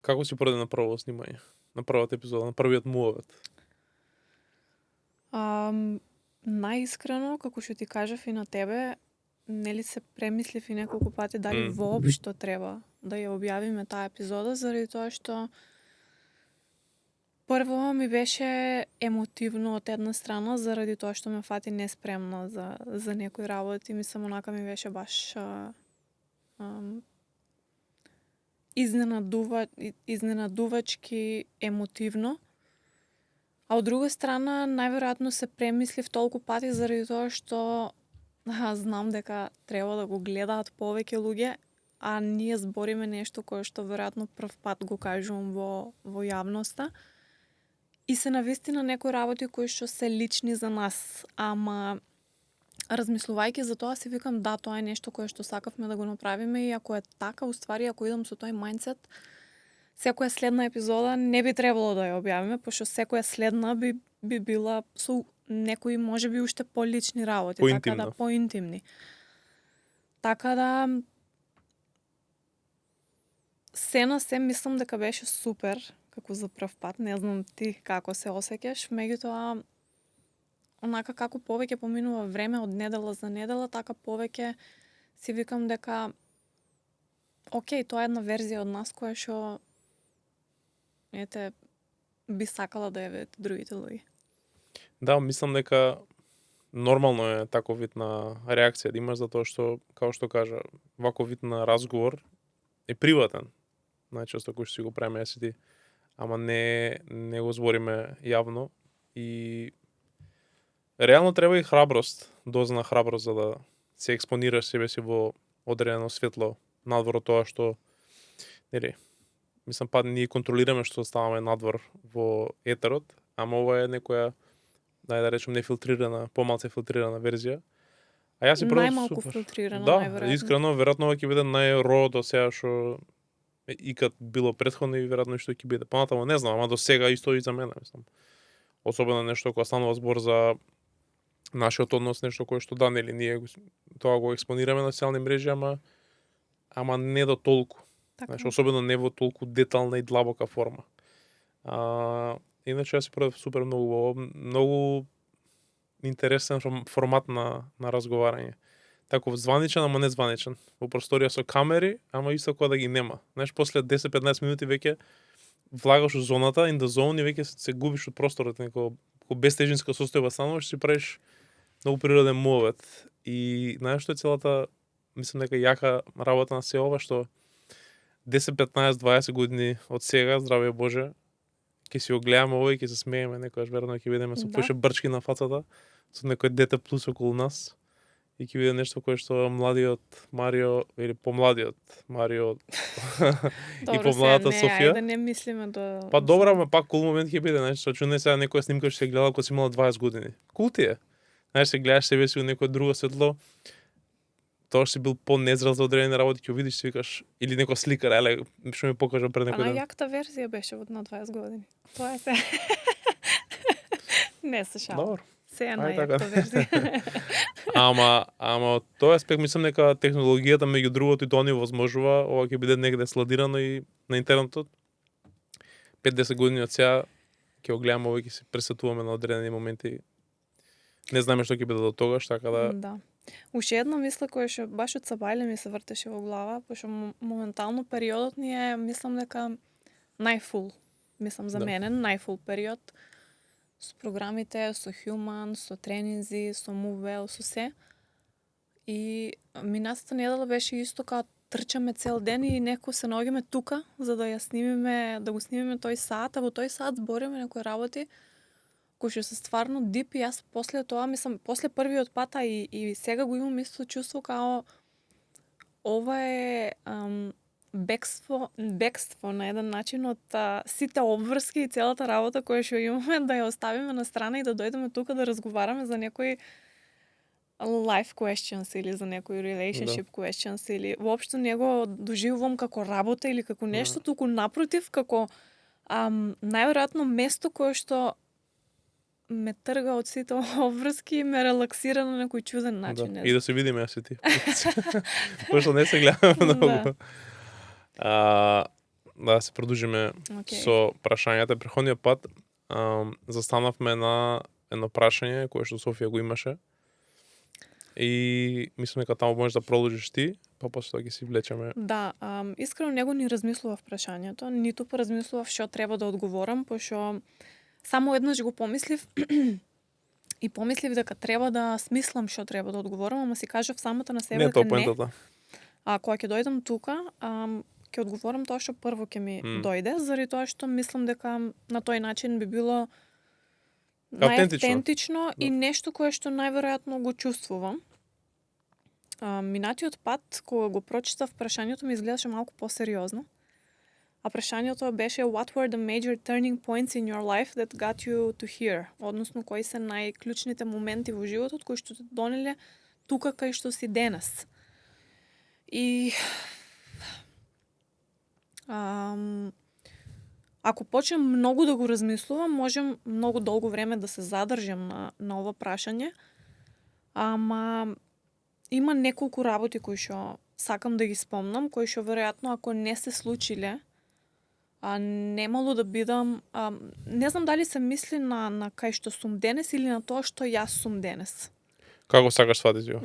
Како си проде на прво снимање? На првата епизода, на првиот муавет? Најискрено, како што ти кажав и на тебе, нели се премислив и неколку пати дали воопшто треба да ја објавиме таа епизода, заради тоа што прво ми беше емотивно од една страна, заради тоа што ме фати неспремна за некои работи. Мислам, онака ми беше баш изненадувачки емотивно. А од друга страна, најверојатно се премислив толку пати заради тоа што знам дека треба да го гледаат повеќе луѓе, а ние збориме нешто кое што веројатно прв пат го кажувам во јавноста. И се навистина некои работи кои што се лични за нас, ама размислувајќи за тоа си викам да, тоа е нешто кое што сакавме да го направиме и ако е така, уствари ако идам со тој мајндсет, секоја следна епизода не би требало да ја објавиме, пошто секоја следна би била со некои можеби уште полични работи, така да поинтимни. Така да се на се мислам дека беше супер како за прв пат, не знам ти како се осеќаш, меѓутоа онака како повеќе поминува време од недела за недела, така повеќе си викам дека окей, тоа е една верзија од нас која што би сакала да ја видат другите луѓе. Да, мислам дека нормално е таков вид на реакција да имаш, затоа што, како што кажа, ваков вид на разговор е приватен. Најчесто кој што си го правиме јас и ти, ама не го збориме јавно и реално треба и храброст, доза на храброст за да се експонираш себе си во одредено светло надвор од тоа што нели мислам ние контролираме што ставаме надвор во етерот, ама ова е некоја да речем нефилтрирана, помалку филтрирана верзија. А јас и најмалку филтрирана, да, искрено, веројатно ова ќе биде најро до сега што икад било претходно и веројатно што ќе биде понатаму, не знам, ама до сега исто и за мене, мислам. Особено нешто кога станува збор за нашиот однос, нешто кое што да, нели, ние тоа го експонираме на социјални мрежи, ама не до толку. Така. Значи, особено не во толку детална и длабока форма. Иначе јас си правев супер многу интересен формат на разговарање. Таков званичен, ама не званичен. Во просторија со камери, ама исто кога да ги нема. Знаеш, после 10-15 минути веќе влагаш у зоната, in the zone и веќе се губиш од просторот, некој бестежинска состојба стануваш, си правиш многу природен муавет. И знаеш што е целата, мислам дека јака работа на се ова, што 10, 15, 20 години од сега, здравје Боже, ќе си го гледаме ова и ќе се смееме, некојаш верно ќе видиме со поише брчки на фацата, со некој дете плюс околу нас. И ќе биде нешто кое што младиот Марио или помладиот Марио и помладата Софија. Да не мислиме да. Па добро, ама пак кул момент ќе биде, знаеш, со чуне сега некоја снимка што се гледала кога си имала 20 години. Кул ти е. Знаеш, се гледаш себе си во некој друго светло. Тоа што си бил по-незрел за одредени работи, ќе видиш, си викаш или некоја сликар, еле, што ми покажа пред некој ден. Јакта верзија беше од на 20 години. Тоа е се. Не се шалам. Добро. Се е најакта верзија. Ама од тој аспект мислам дека технологијата меѓу другото и тоа ни возможува, ова ќе биде негде сладирано и на интернетот. 5-10 години од сега ќе го гледаме ова и ќе се пресетуваме на одредени моменти. Не знаеме што ќе биде до тогаш, така да. Да. Уште една мисла која што баш од Сабајле ми се вртеше во глава, пошто моментално периодот ни е, мислам дека најфул. Мислам за мене најфул период. Со програмите, со Human, со тренинзи, со Movewell, со се. И минатата недела беше исто као трчаме цел ден и некој се наоѓаме тука за да ја снимиме, да го снимиме тој саат, а во тој саат збориме некои работи кои што се стварно дип и јас после тоа, мислам, после првиот пат и сега го имам исто чувство као ова е бегство на еден начин од сите обврски и целата работа која што имаме, да ја оставиме на страна и да дојдеме тука да разговараме за некои life questions или за некои relationship questions или воопшто не го доживувам како работа или како нешто, туку напротив како најверојатно место кое што ме трга од сите обврски и ме релаксира на некој чуден начин. Да. И да се видиме јас и ти. Пошто не се гледаме многу. да се продолжиме со прашањата. Преходниот пат застанавме на едно прашање кое што Софија го имаше. И мислам дека таму можеш да продолжиш ти, па после тоа ги си влечеме. Да, искрено него ни размислував прашањето, ниту поразмислував што треба да одговорам, пошто само еднаш го помислив и помислив дека треба да смислам што треба да одговорам, ама си кажав самата на себе дека не. Кога ќе дојдам тука, ќе одговорам тоа што прво ќе ми дојде, заради тоа што мислам дека на тој начин би било најавтентично и нешто кое што најверојатно го чувствувам. Минатиот пат, кога го прочитав, прашањето ми изгледаше малку посериозно. А прашањето беше What were the major turning points in your life that got you to here? Односно, кои се најклучните моменти во животот кои што те донеле тука кај што си денес. И ако почнем многу да го размислувам, можем многу долго време да се задржам на ова прашање. Ама има неколку работи кои што сакам да ги спомнам, кои што веројатно ако не се случиле, немало да бидам, не знам дали се мисли на кај што сум денес или на тоа што јас сум денес. Како сакаш сватиш го?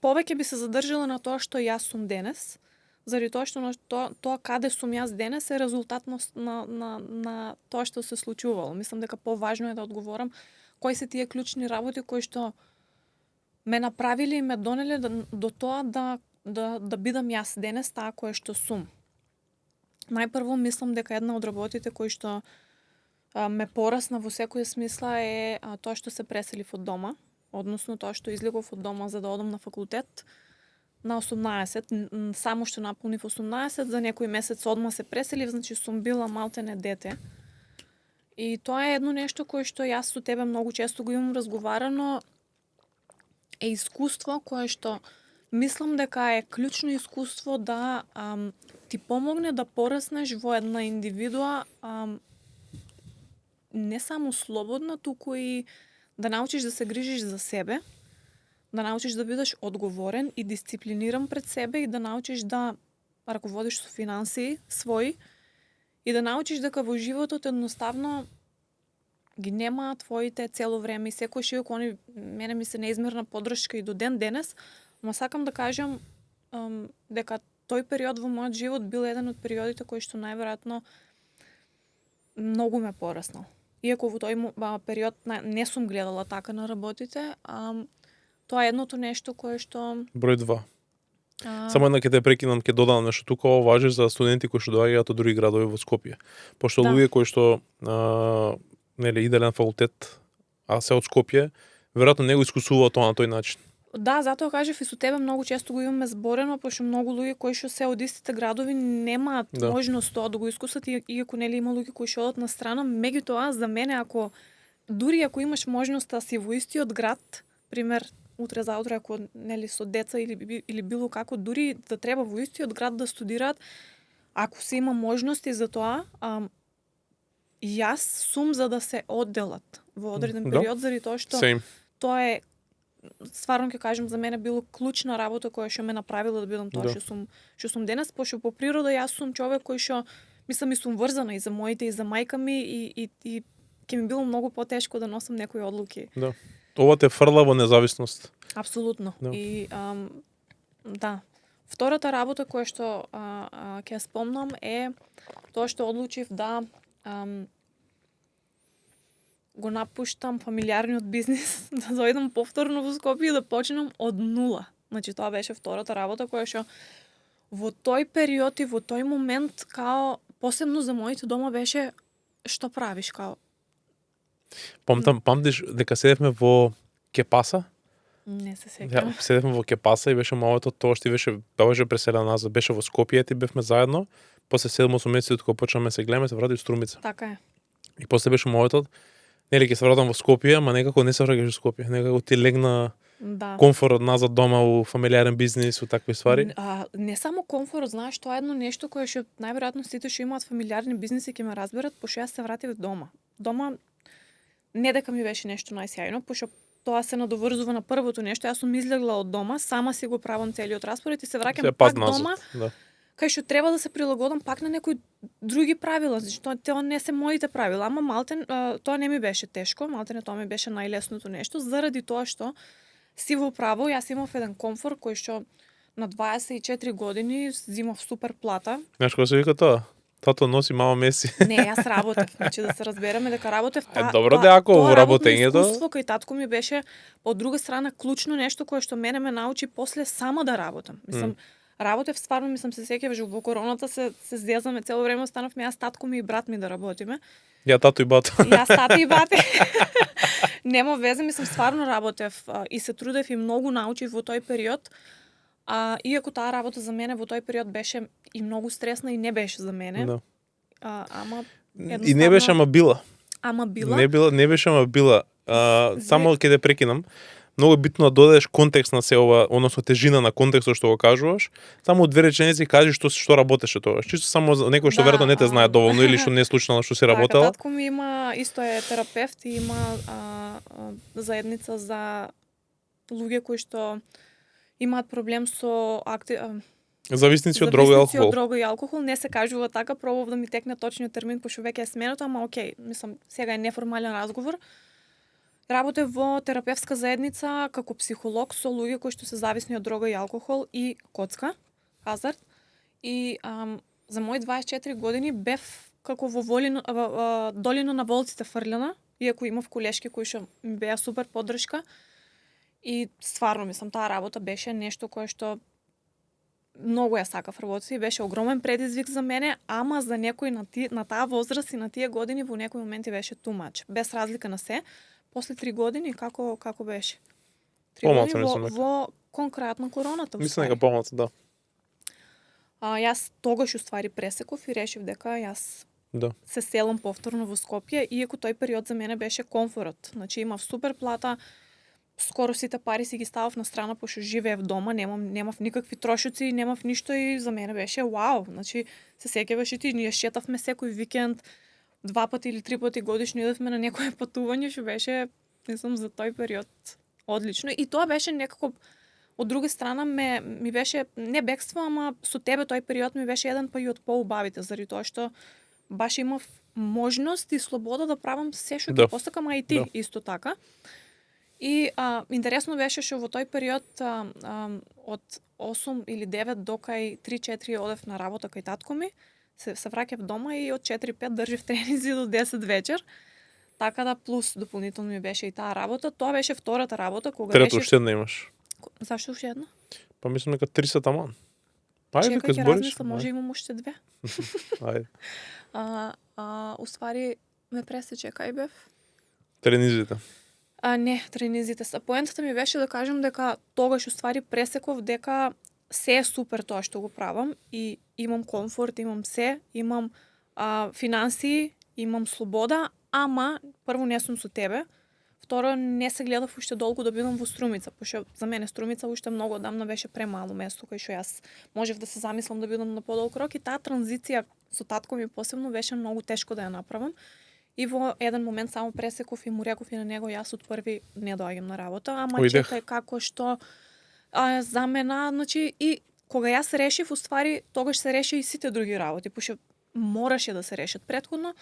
Повеќе би се задржала на тоа што јас сум денес, заради тоа што тоа каде сум јас денес е резултат на тоа што се случувало. Мислам дека поважно е да одговорам кои се тие клучни работи кои што ме направиле и ме донеле до тоа да бидам јас денес таа која што сум. Најпрво мислам дека една од работите кои што ме порасна во секоја смисла е тоа што се преселив од дома, односно тоа што излегов од дома за да одам на факултет на 18, само што наполнив 18, за некој месец одма се преселив, значи сум била малтене дете. И тоа е едно нешто кое што јас со тебе многу често го имам разговарано, е искуство кое што мислам дека е клучно искуство да ти помогне да пораснеш во една индивидуа не само слободна, туку и да научиш да се грижиш за себе, да научиш да бидеш одговорен и дисциплиниран пред себе и да научиш да раководиш со финансии своји и да научиш дека во животот едноставно ги нема твоите цело време и секој широко они мене ми се неизмерна поддршка и до ден денес, ама сакам да кажам дека тој период во мојот живот бил еден од периодите кои што најверојатно многу ме пораснал. Иако во тој период не сум гледала така на работите, тоа е едното нешто кое што... Број 2. Само една ќе те прекинам, ќе додам нешто тука, ова важи за студенти кои што доаѓаат од други градови во Скопје. Пошто луѓе кои што иделен факултет, а се од Скопје, веројатно не го искусуваат тоа на тој начин. Да, затоа кажав и со тебе многу често го имаме зборено, пошто многу луѓе кои што се од истите градови немаат можност тоа да го искусат, иако нели има луѓе кои што одат на страна. Меѓутоа, за мене дури ако имаш можност да си во истиот град, пример утре заутре ако нели со деца или било како, дури да треба во истиот град да студираат, ако се има можности за тоа, јас сум за да се одделат во одреден период, заради тоа што тоа е, стварно ќе кажам, за мене било клучна работа која што ме направила да бидам тоа што сум денес, пошто по природа јас сум човек кој што мислам и сум врзана и за моите и за мајка ми и ќе ми било многу потешко да носам некои одлуки. Да. Ова те фрла во независност. Апсолутно. И да. Втората работа која што ќе спомнам е тоа што одлучив да го напуштам фамилиарниот бизнис, да дојдам повторно во Скопје и да почнам од нула. Значи тоа беше втората работа која што во тој период и во тој момент као посебно за моите дома беше што правиш као. Памтиш дека седевме во Кепаса? Не се сеќавам. Седевме во Кепаса и беше малото тоа што беше преселена назад, беше во Скопје, ти бевме заедно. После 7-8 месеци кога почнаме се гледаме, се врати во Струмица. Така е. И после беше малото, нели ќе се вратам во Скопје, ама некако не се враќаш во Скопје, некако ти легна комфорт назад дома у фамилиарен бизнис, у такви ствари. Не само комфорт, знаеш, тоа е едно нешто кое што најверојатно сите што имаат фамилиарни бизниси ќе ме разберат, пошто јас се вратив дома. Дома не дека ми беше нешто најсјајно, пошто тоа се надоврзува на првото нешто. Јас сум излегла од дома, сама си го правам целиот распоред и се враќам пак дома. кај што треба да се прилагодам пак на некои други правила, значи тоа не се моите правила, ама малтен тоа не ми беше тешко, малтене тоа ми беше најлесното нешто, заради тоа што си во право, јас имав еден комфор кој што на 24 години зимав супер плата. Знаеш кој се вика тоа? Тато носи, мама меси. Не, јас работев, значи да се разбереме дека работев добро да ако во работењето. Искуство кај татко ми беше од друга страна клучно нешто кое што мене ме научи после сама да работам. Мислам, работев стварно, мислам се сеќаваш во короната се зезаме цело време, останавме јас, татко ми и брат ми да работиме. Ја тато и бато. Јас тато и бате. Нема везе, мислам стварно работев и се трудев и многу научив во тој период. Иако таа работа за мене во тој период беше и многу стресна и не беше за мене. Да. Ама И не беше ама била. Ама била. Не беше ама била. Само ќе те прекинам. Многу е битно да додадеш контекст на се ова, односно тежина на контекстот што го кажуваш. Само две реченици кажи што работеше тоа. Чисто само за некој што веројатно не те знае доволно или што не е случайно што си работела. Така, татко ми има исто е терапевт и има заедница за луѓе кои што имаат проблем со зависници од дрога и алкохол. Од дрога и алкохол, не се кажува така, пробав да ми текне точниот термин, пошто веќе е сменото, ама окей, мислам, сега е неформален разговор. Работев во терапевтска заедница како психолог со луѓе кои што се зависни од дрога и алкохол и коцка, хазард. И за мои 24 години бев како во долина на волците фрлена, иако имав колешки кои што ми беа супер поддршка. И стварно, мислам, таа работа беше нешто кое што многу ја сакав работи и беше огромен предизвик за мене, ама за некој на таа возраст и на тие години во некои моменти беше too much. Без разлика на се. После 3 години како беше? 3 години во конкретно короната. Мислам дека помалку, да. Јас тогаш уствари пресеков и решив дека јас се селам повторно во Скопје, иако тој период за мене беше комфорот. Значи имав супер плата, скоро сите пари си ги ставав на страна пошто живеев дома, немав никакви трошоци, немав ништо и за мене беше вау. Значи се сеќаваш и ти, ние шетавме секој викенд, 2 пати или 3 пати годишно идевме на некое патување, што беше, мислам, за тој период одлично. И тоа беше некако, од друга страна, ми беше, не бегство, ама со тебе тој период ми беше еден па и од поубавите, заради тоа што баш имав можност и слобода да правам се што ќе посакам, а и ти исто така. И интересно беше што во тој период од 8 или 9 до кај 3-4 одев на работа кај татко ми, се враќав дома и од 4-5 држев тренинзи до 10 вечер. Така да плюс дополнително ми беше и таа работа. Тоа беше втората работа кога Трето уште една имаш. Зашто уште една? Па мислам дека 3 се таман. Ајде ќе размислам, може имам уште 2. Ајде. Уствари ме пресече кај бев? Тренизите. Не, тренизите. Поентата ми беше да кажам дека тогаш уствари пресеков дека се е супер тоа што го правам и имам комфорт, имам се, имам финансии, имам слобода, ама прво не сум со тебе, второ не се гледав уште долго да бидам во Струмица, пошто за мене Струмица уште многу одамна беше премало место кај што јас можев да се замислам да бидам на подолг рок и таа транзиција со татко ми посебно беше многу тешко да ја направам. И во еден момент само пресеков и му реков и на него јас од први не доаѓам на работа, ама чекај како што за мене, значи и кога јас решив, уствари тогаш се реши и сите други работи, пошто мораше да се решат. Претходно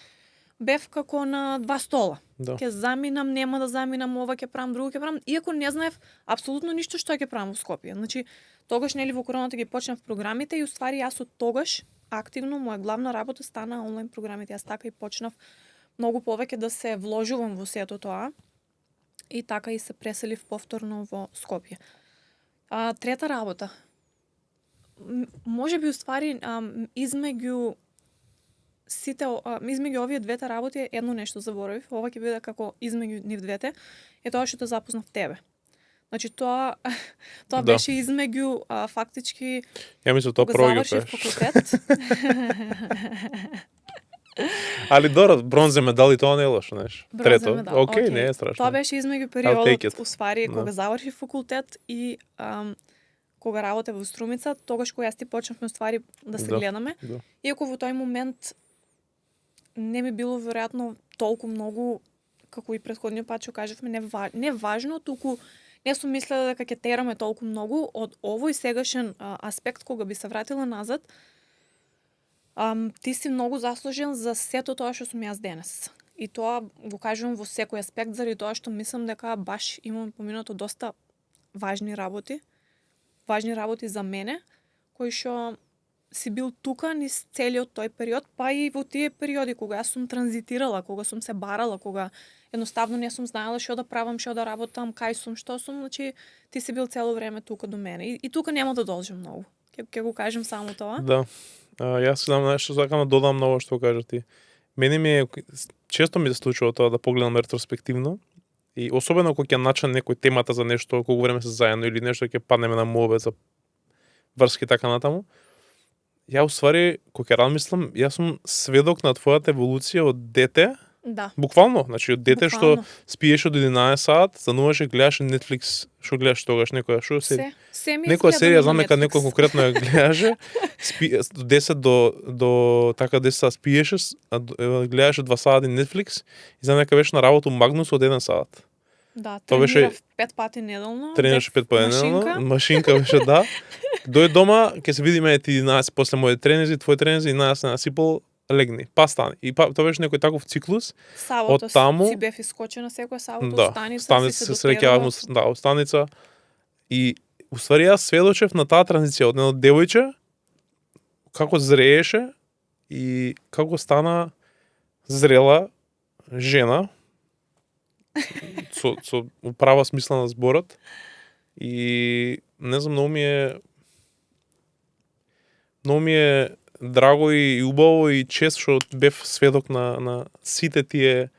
бев како на 2 стола. Ќе заминам, нема да заминам, ова ќе правам, друго ќе правам, иако не знаев апсолутно ништо што ќе правам во Скопје. Значи тогаш нели во короната ги почнав програмите и уствари јас од тогаш активно моја главна работа стана онлайн програмите. Јас така и почнав многу повеќе да се вложувам во сето тоа и така и се преселив повторно во Скопје. Трета работа. Може би уствари измеѓу овие двете работи едно нешто заборавив, ова ќе биде како измеѓу нив двете, е тоа што те запознав тебе. Значи тоа беше измеѓу фактички ја мислам тоа прво ги факултет. Али добро, бронзе медал и тоа не е лошо, знаеш. Трето, окей, не е страшно. Тоа беше измеѓу периодот, уствари, кога завршив факултет и кога работев во Струмица, тогаш кога јас ти почнавме уствари да се гледаме. Иако во тој момент не ми било веројатно толку многу, како и претходниот пат што кажавме, не важно, туку не сум мислела дека ќе тераме толку многу од овој сегашен аспект кога би се вратила назад. Ти си многу заслужен за сето тоа што сум јас денес. И тоа го кажувам во секој аспект, заради тоа што мислам дека баш имам поминато доста важни работи за мене, кои што си бил тука низ целиот тој период, па и во тие периоди кога јас сум транзитирала, кога сум се барала, кога едноставно не сум знаела што да правам, што да работам, кај сум, што сум, значи ти си бил цело време тука до мене. И тука нема да должам многу. Ќе го кажем само тоа. Да. Јас знам нешто сакам да додам на ова што кажа ти. Мене ми е често ми се случува тоа да погледам ретроспективно и особено кога ќе начне некој темата за нешто, колку време се заедно или нешто ќе паднеме на мове за врски така натаму. Ја уствари кога ќе размислам, јас сум сведок на твојата еволуција од дете. Да. Буквално, значи од дете Буквално. што спиеше до 11 сат, стануваше, гледаше Netflix, што гледаш тогаш, некоја што се. Се ми е Некоја серија изгледано знам на дека Netflix. некој конкретно ја гледаше. До 10 до така 10 сат спиеше, гледаше 2 сати Netflix и знам дека беше на работа у Магнус од 1 сат. Да, Тоа беше- тренирав 5 пати неделно. Тренираше 5 пати машинка. неделно, машинка беше да. Дојде дома, ќе се видиме ти 11 после моите тренинзи, твои тренинзи, 11 на насипал, легни, па стани. И тоа беше некој таков циклус. Сабота Од таму- си бев искочена секоја сабота Да, од станица, станица се среќавам, дотерував. да, од станица. И уствари јас сведочев на таа транзиција од едно девојче како зрееше и како стана зрела жена со управа смисла на зборот. И не знам, многу ми е драго и убаво и чест што бев сведок на сите тие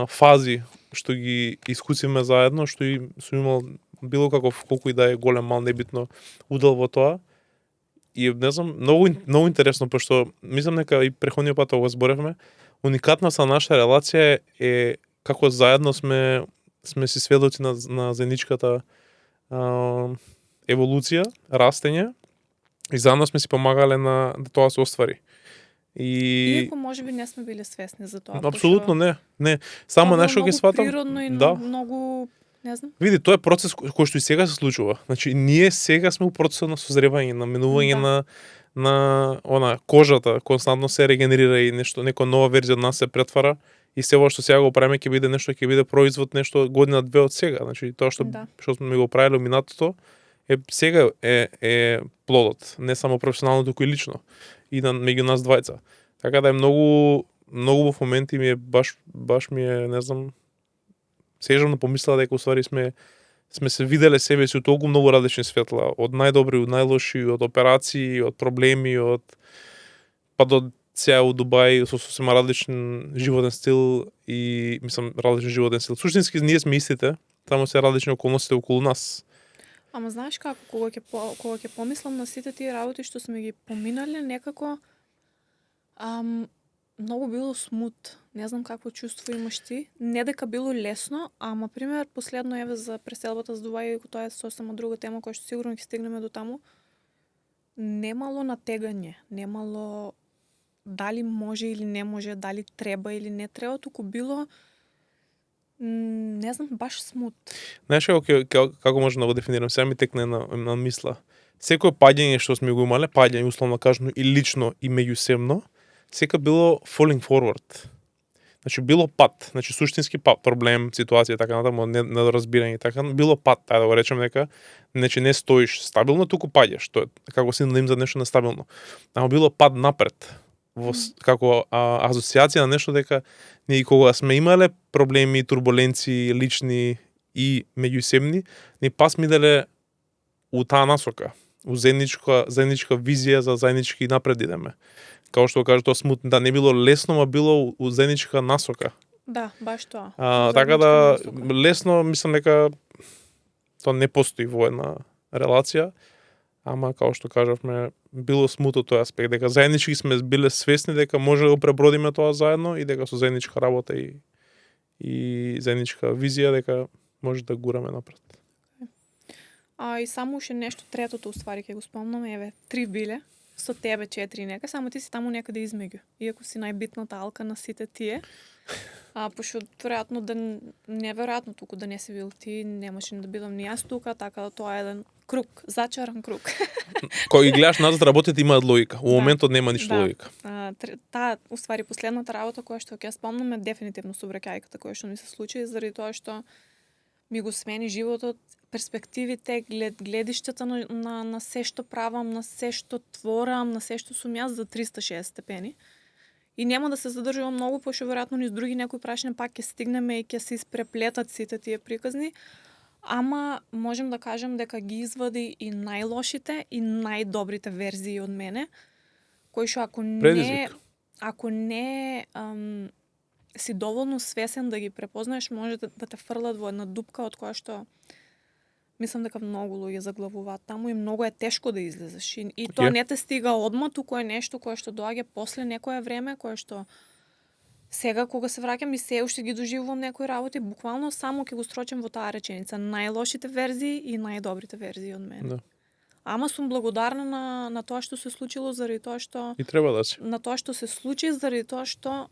фази што ги искусиме заедно, што и сум имал било каков, колку и да е голем, мал, небитно, удел во тоа. И не знам, многу интересно, пошто мислам дека и преходниот пат го зборевме, уникатноста на нашата релација е како заедно сме си сведоци на заедничката еволуција, растење, и заедно сме си помагале да тоа се оствари. И Иако можеби не сме биле свесни за тоа. апсолутно не. Само нешто ги сватам. Природно и Да. многу, не знам. Види, тоа е процес кој што и сега се случува. Значи, ние сега сме у процесот на созревање, на менување Да. на кожата, константно се регенерира и некоја нова верзија од нас се претвара и се ова што сега го правиме ќе биде производ нешто година две од сега. Значи, тоа што Да. сме го правиле во минатото сега е плодот, не само професионално, туку и лично и меѓу нас двајца. Така да е многу во моменти ми е баш ми е, не знам, сежам да помислам дека уствари сме се виделе себе си од толку многу различни светла, од најдобри, од најлоши, од операции, од проблеми, па до сега у Дубај со сосема различен животен стил и мислам различен животен стил. Суштински ние сме истите, само се различни околностите околу нас. Ама знаеш како, кога ќе помислам на сите тие работи што сме ги поминале, некако многу било смут. Не знам какво чувство имаш ти. Не дека било лесно, ама пример последно еве за преселбата за Дубај, тоа е сосема друга тема која што сигурно ќе стигнеме до таму. Немало натегање, немало дали може или не може, дали треба или не треба, туку било не знам, баш смут. Знаеш како можам да го дефинирам? Сега ми текне на мисла. Секој паѓање што сме го имале, паѓање условно кажано и лично и меѓусебно, сека било falling forward. Значи било пат, значи суштински пат, проблем, ситуација така натаму, недоразбирање така, било пат, да го речем дека, значи не стоиш стабилно, туку паѓаш, тоа е како синоним за нешто нестабилно. Ама било пат напред како асоциација на нешто дека ние кога сме имале проблеми, турбуленции лични и меѓусебни, ние па сме иделе у таа насока, у заедничка визија за заеднички напред идеме. Као што кажа тоа смутно, да не било лесно, ма било у заедничка насока. Да, баш тоа. Така да лесно мислам дека тоа не постои во една релација, ама као што кажавме, било смуто тој аспект, дека заеднички сме биле свесни дека може да го пребродиме тоа заедно и дека со заедничка работа и заедничка визија дека може да гураме напред. И само уште нешто третото уствари ќе го спомнам, еве, 3 биле, со тебе 4 нека, само ти си таму некаде измеѓу. Иако си најбитната алка на сите тие. Пошто неверојатно туку да не си бил ти, немаше да бидам ни јас тука, така да тоа е еден круг, зачаран круг. Кога ги гледаш назад работите имаат логика. У Да. моментот нема ништо Да. логика. Таа, уствари, последната работа која што ќе спомнам е дефинитивно собраќајката која што ми се случи, заради тоа што ми го смени животот, перспективите, гледиштата на се што правам, на се што творам, на се што сум јас за 360 степени. И нема да се задржувам многу, пошто веројатно низ други некои прашања пак ќе стигнеме и ќе се испреплетат сите тие приказни. Ама можем да кажем дека ги извади и најлошите и најдобрите верзии од мене, кои што Предизвик. ако не си доволно свесен да ги препознаеш, може да те фрлат во една дупка од која што мислам дека многу луѓе заглавуваат таму и многу е тешко да излезеш. И тоа не те стига одма, туку е нешто кое што доаѓа после некое време, кое што сега кога се враќам и се уште ги доживувам некои работи, буквално само ќе го строчам во таа реченица: најлошите верзии и најдобрите верзии од мене. Да. Ама сум благодарна на тоа што се случило, заради тоа што И треба да си. на тоа што се случи, заради тоа што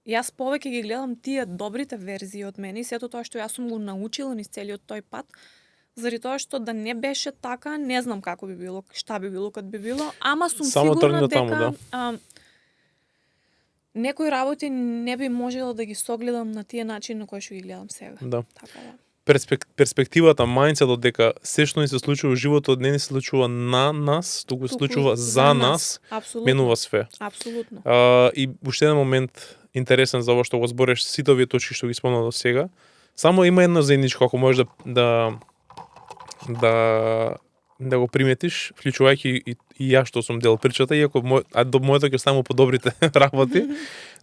јас повеќе ги гледам тие добрите верзии од мене и сето тоа што јас сум го научила низ целиот тој пат, заради тоа што да не беше така, не знам како би било, шта би било, кад би било, ама сум Само сигурна тргна дека таму, некои работи не би можела да ги согледам на тие начин на кои што ги гледам сега. Да. Така да. Перспективата, мајндсетот дека се што ни се случува во животот не ни се случува на нас, туку се случува за нас, Апсолутно. менува све. Апсолутно. И уште еден момент интересен за ово што го збореш, сите овие точки што ги спомнав до сега. Само има едно заедничко, ако можеш да го приметиш, вклучувајќи и јас што сум дел причата, иако до моето ќе оставам по добрите работи,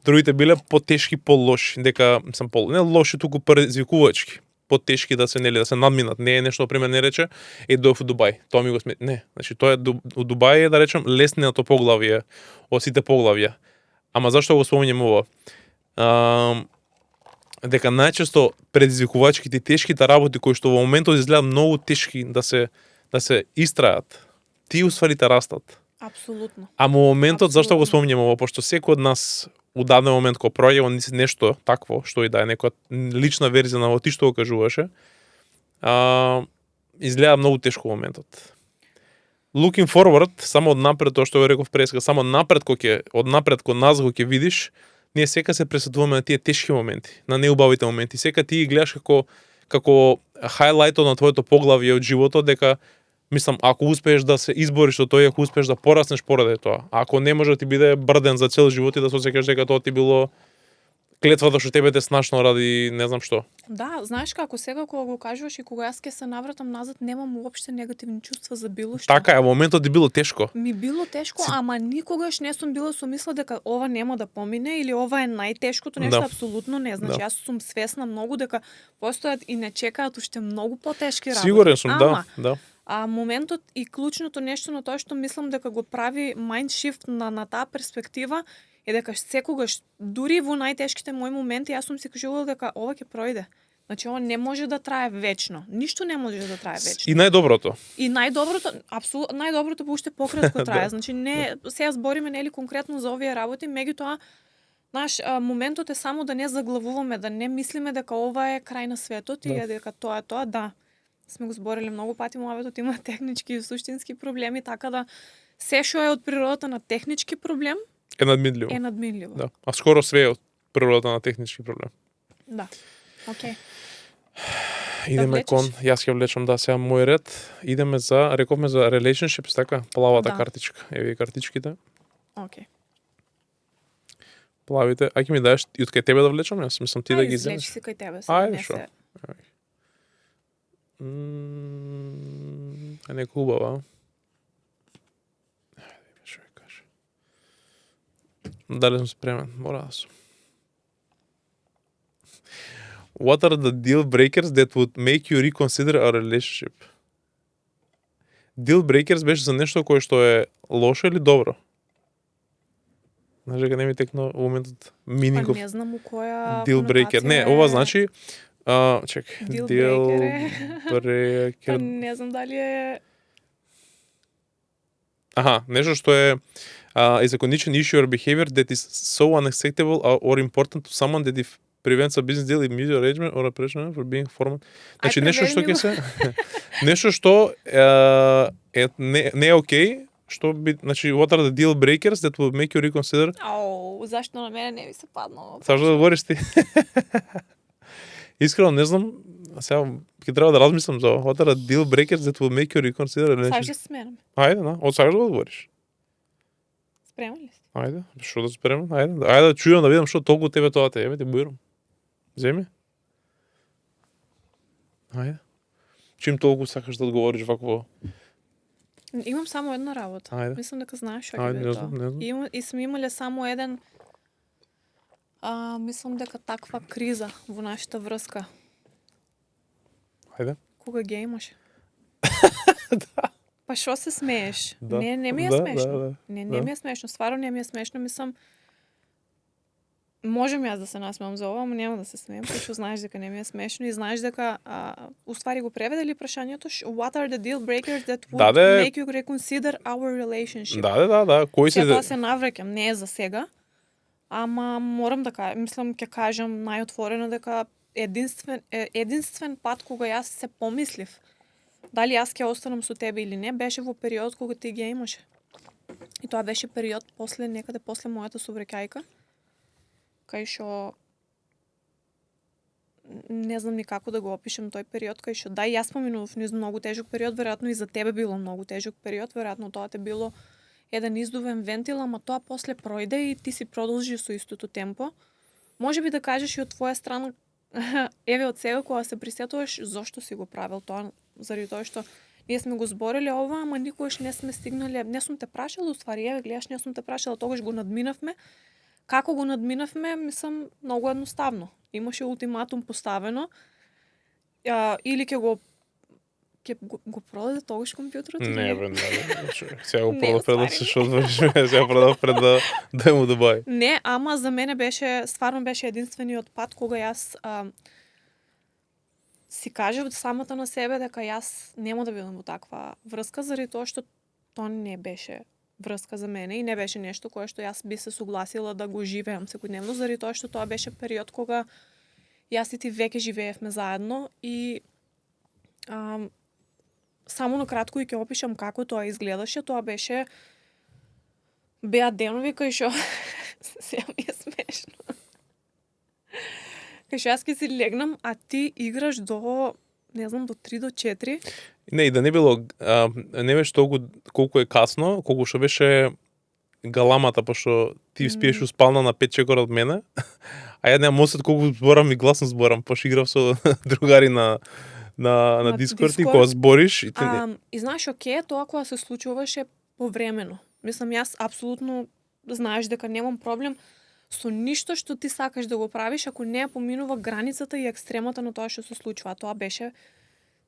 другите биле потешки, полоши, дека сам не лоши, туку предизвикувачки, потешки да се да се надминат. Не е нешто пример не рече дојдов во Дубај. Тоа ми го сме. Не, значи тоа е у Дубај е да речем лесниот поглавје од сите поглавја. Ама зашто го спомнам ова? Дека најчесто предизвикувачките и тешките работи кои што во моментот изгледаат многу тешки да се истрајат, тие уствари те растат. Апсолутно. А во моментот зашто го Апсолутно. спомнам ова? Пошто секој од нас у даден момент кога проаѓа во нешто такво, што и да е некоја лична верзија на ти што го кажуваше, изгледа многу тешко во моментот. Looking forward, само од напред, тоа што го реков преска, само напред од напред кон назад кога ќе видиш, ние сека се пресетуваме на тие тешки моменти, на неубавите моменти. Сека ти ги гледаш како хайлајтот на твоето поглавје од животот, дека мислам, ако успееш да се избориш со тоа, ако успееш да пораснеш поради тоа, ако не може да ти биде брден за цел живот и да се осеќаш дека тоа ти било клетвата што тебе те снашно ради не знам што. Да, знаеш како сега кога го кажуваш и кога јас ќе се навратам назад, немам уопште негативни чувства за било што. Така е, во моментот ти било тешко. Ми било тешко, ама никогаш не сум била со мисла дека ова нема да помине или ова е најтешкото нешто, Да. апсолутно не. Значи, Да. јас сум свесна многу дека постојат и не чекаат уште многу потешки работи. Сигурен сум, Ама, да. моментот и клучното нешто на тоа што мислам дека го прави mind shift на таа перспектива е дека секогаш, дури во најтешките мои моменти, јас сум си кажувала дека ова ќе пројде. Значи, ова не може да трае вечно. Ништо не може да трае вечно. И најдоброто. И најдоброто, апсолутно, најдоброто уште пократко трае. Да. Значи, не, сега збориме нели конкретно за овие работи, меѓутоа, моментот е само да не заглавуваме, да не мислиме дека ова е крај на светот и дека тоа е тоа, да. Сме го зборили многу пати, муаветот има технички и суштински проблеми, така да се што е од природата на технички проблем Е надминливо. е надминливо. Да. А скоро све е од природата на технички проблем. Да. Океј. Идеме влечеш? кон, јас ќе влечам сега мој ред. Идеме рековме за relationships, така? Плавата Да. картичка. Еве картичките. Океј. Плавите. Ајде ми дадеш и од кај тебе да влечам, јас мислам ти да ги излечи земеш. си кај тебе. Ајде, не шо? се- Е нека убава. Што ја кажа. Дали сум спремен? Мора да сум. What are the deal breakers that would make you reconsider a relationship? Deal breakers беше за нешто кое што е лошо или добро? Знаеш дека не ми текна во моментот meaning Па of не знам у која deal breaker. Не, ова значи чекај. Deal breaker. Па не знам дали е Аха, нешто што е is a condition, issue or behavior that is so unacceptable or important to someone that if prevents a business deal immediate arrangement or appreciation for being formal. Значи нешто што преведи ќе се нешто што не е окей, што би, значи what are the deal breakers that will make you reconsider? Зашто на мене не ви се паднало? Саш да говориш ти. Искрено не знам, сега ќе треба да размислам за what are the deal breakers that will make you reconsider a Саш relationship. да се сменам. Ајде, да, од сакаш да одговориш. Спремен ли си? Ајде, што да спремен? Ајде да чујам да видам што толку тебе тоа те, еве ти буирам. Земи. Ајде. Чим толку сакаш да одговориш вакво? Имам само една работа. Ајде. Мислам дека знаеш што ќе Ајде, биде не тоа. знам, не знам. И сме имале само еден мислам дека таква криза во нашата врска. Ајде. Кога ги имаше? Па што се смееш? Да. Не ми е Да, смешно. да. Не Да. ми е смешно. Стварно не ми е смешно. Мислам, можем јас да се насмеам за ова, ама нема да се смеем, пошто знаеш дека не ми е смешно и знаеш дека уствари го преведели прашањето what are the deal breakers that would make you reconsider our relationship? Да. Кои се Тоа се навраќам, не е за сега. Ама морам да кажам, мислам ќе кажам најотворено дека единствен пат кога јас се помислив дали јас ќе останам со тебе или не, беше во период кога ти ги имаше. И тоа беше период некаде после мојата собраќајка, кај што не знам ни како да го опишем тој период, кај што јас поминував низ многу тежок период, веројатно и за тебе било многу тежок период, веројатно тоа те било еден издувен вентил, ама тоа после пројде и ти си продолжи со истото темпо. Може би да кажеш и од твоја страна, еве од сега кога се присетуваш, зошто си го правил тоа, заради тоа што ние сме го збореле ова, ама никогаш не сме стигнале, не сум те прашала, уствари, еве гледаш, не сум те прашала, тогаш го надминавме. Како го надминавме, мислам, многу едноставно. Имаше ултиматум поставено, или ќе го продаде тогаш компјутерот? Не, сега го продав пред да се што одвориш, сега продав пред да му добави. Не, ама за мене стварно беше единствениот пат кога јас си кажав самата на себе дека јас нема да бидам во таква врска, заради тоа што тоа не беше врска за мене и не беше нешто кое што јас би се согласила да го живеам секојдневно, заради тоа што тоа беше период кога јас и ти веќе живеевме заедно и само на кратко и ќе опишам како тоа изгледаше. Тоа беа денови кај што сега ми е смешно. Кај што јас ќе си легнам, а ти играш до, не знам, до 3 до 4. Не, и да не било, не беше толку колку е касно, колку што беше галамата, пошто ти спиеш у спална на 5 чекора од мене, а ја немам осет колку зборам и гласно зборам, пошто играв со другари на Discord и кога збориш и и знаеш, оке, тоа кога се случуваше повремено. Мислам, јас апсолутно знаеш дека немам проблем со ништо што ти сакаш да го правиш, ако не поминува границата и екстремата на тоа што се случува. Тоа беше,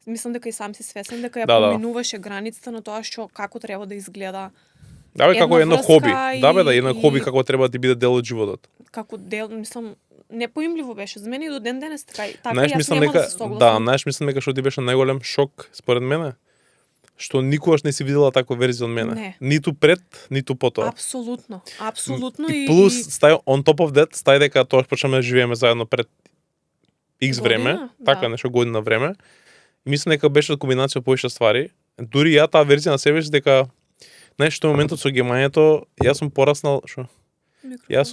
мислам дека и сам си свесен дека ја поминуваше границата на тоа што како треба да изгледа. Да, бе, како едно хоби. Едно хоби како треба да ти биде дел од животот. Како дел, мислам, непоимливо беше за мене и до ден денес така. Знаеш, мислам дека знаеш, мислам дека што ти беше најголем шок според мене, што никогаш не си видела таква верзија од мене. Не. Ниту пред, ниту потоа. Апсолутно и плюс стај on top of that, стај дека тоа почнеме да живееме заедно пред X време, така нешто година време. И мислам дека беше комбинација повеќе ствари. Дури ја таа верзија на себе дека знаеш што моментот со геймањето, јас сум пораснал, Јас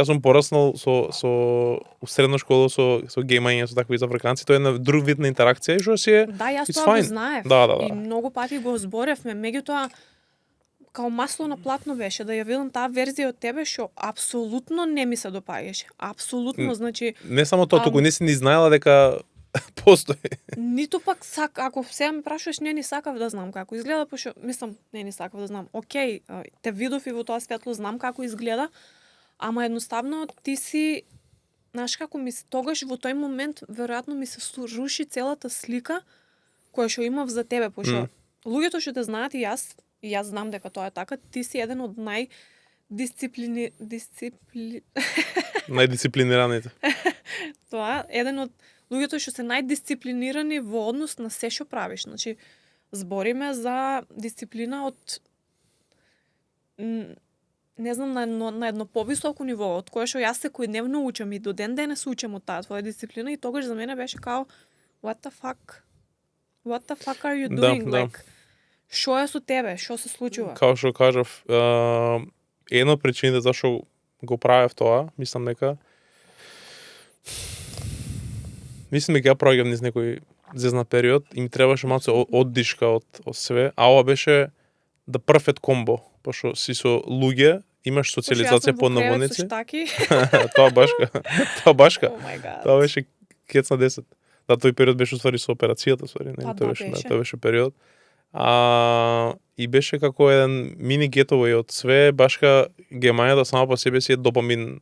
сум пораснал со средна школа со геймање, со такви заврканци, тоа е на друг вид на интеракција и што си е. Да, јас тоа го знаев. Да. И многу пати го зборевме, меѓутоа као масло на платно беше да ја видам таа верзија од тебе што апсолутно не ми се допаѓаше. Апсолутно, значи не само тоа, туку не си ни знаела дека постои. Ниту пак ако сега ме прашуваш, не ни сакав да знам како изгледа, пошто мислам, не ни сакав да знам. Океј, те видов и во тоа светло знам како изгледа, ама едноставно ти си, знаеш како тогаш во тој момент веројатно ми се руши целата слика која што имав за тебе, пошто луѓето што те знаат и јас знам дека тоа е така, ти си еден од најдисциплинираните. Тоа еден од луѓето што се најдисциплинирани во однос на се што правиш. Значи, збориме за дисциплина од не знам, на едно повисоко ниво, од кое што јас секојдневно учам и до ден денес учам од таа твоја дисциплина, и тогаш за мене беше као what the fuck? What the fuck are you doing? Да. Like, шо е со тебе? Шо се случува? Као што кажав, една од причините зашо го правев тоа, мислам дека дека ја проаѓам низ некој зезнат период и ми требаше малце оддишка од све, а ова беше the perfect combo, пошто си со луѓе, имаш социализација по наводници. Тоа башка. Oh my God. Тоа беше кец на 10. Да, тој период беше уствари со операцијата, Да, тоа беше период. И беше како еден мини getaway од све, башка гемањата само по себе си е допамин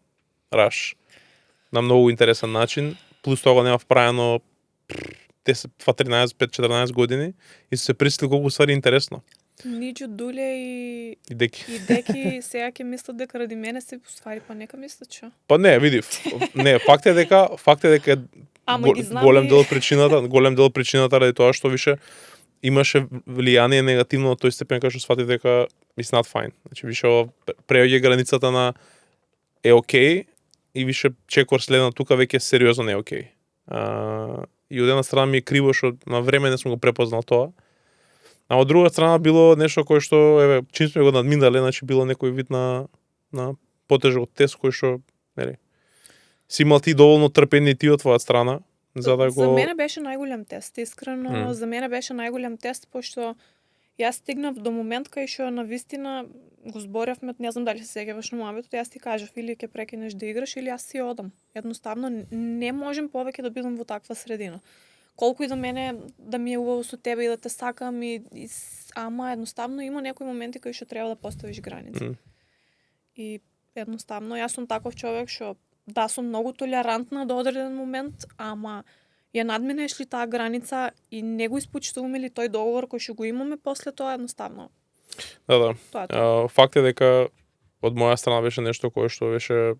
раш. На многу интересен начин, плюс тоа го нема вправено 5-14 години и се присетил колку ствари интересно. Ниџу, Дуле и Деки сега ќе мислат дека ради мене се поствари, па нека мислат што. Па не, види, не, факт е дека голем дел од причината ради тоа што више имаше влијание негативно на тој степен кај што сфати дека it's not fine. Значи више ова преоѓа границата на е окей и више чекор следна тука веќе сериозно не е окей. И од една страна ми е криво што на време не сум го препознал тоа. А од друга страна било нешто кое што еве чим сме го надминале, значи било некој вид на потежок тест кој што, нели, си имал ти доволно трпение ти од твоја страна за да го... За мене беше најголем тест, искрено, за мене беше најголем тест, пошто јас стигнав до момент кај што навистина го зборевме, не знам дали се сеќаваш на мојот, јас ти кажав или ќе прекинеш да играш или јас си одам. Едноставно не можем повеќе да бидам во таква средина. Колку и да мене да ми е убаво со тебе и да те сакам ама едноставно има некои моменти кај што треба да поставиш граници. И едноставно јас сум таков човек што да сум многу толерантна до одреден момент, ама ја надминеш ли таа граница и не го испочитуваме ли тој договор кој што го имаме после тоа, едноставно. Да. Факт е дека од моја страна беше нешто кое што беше,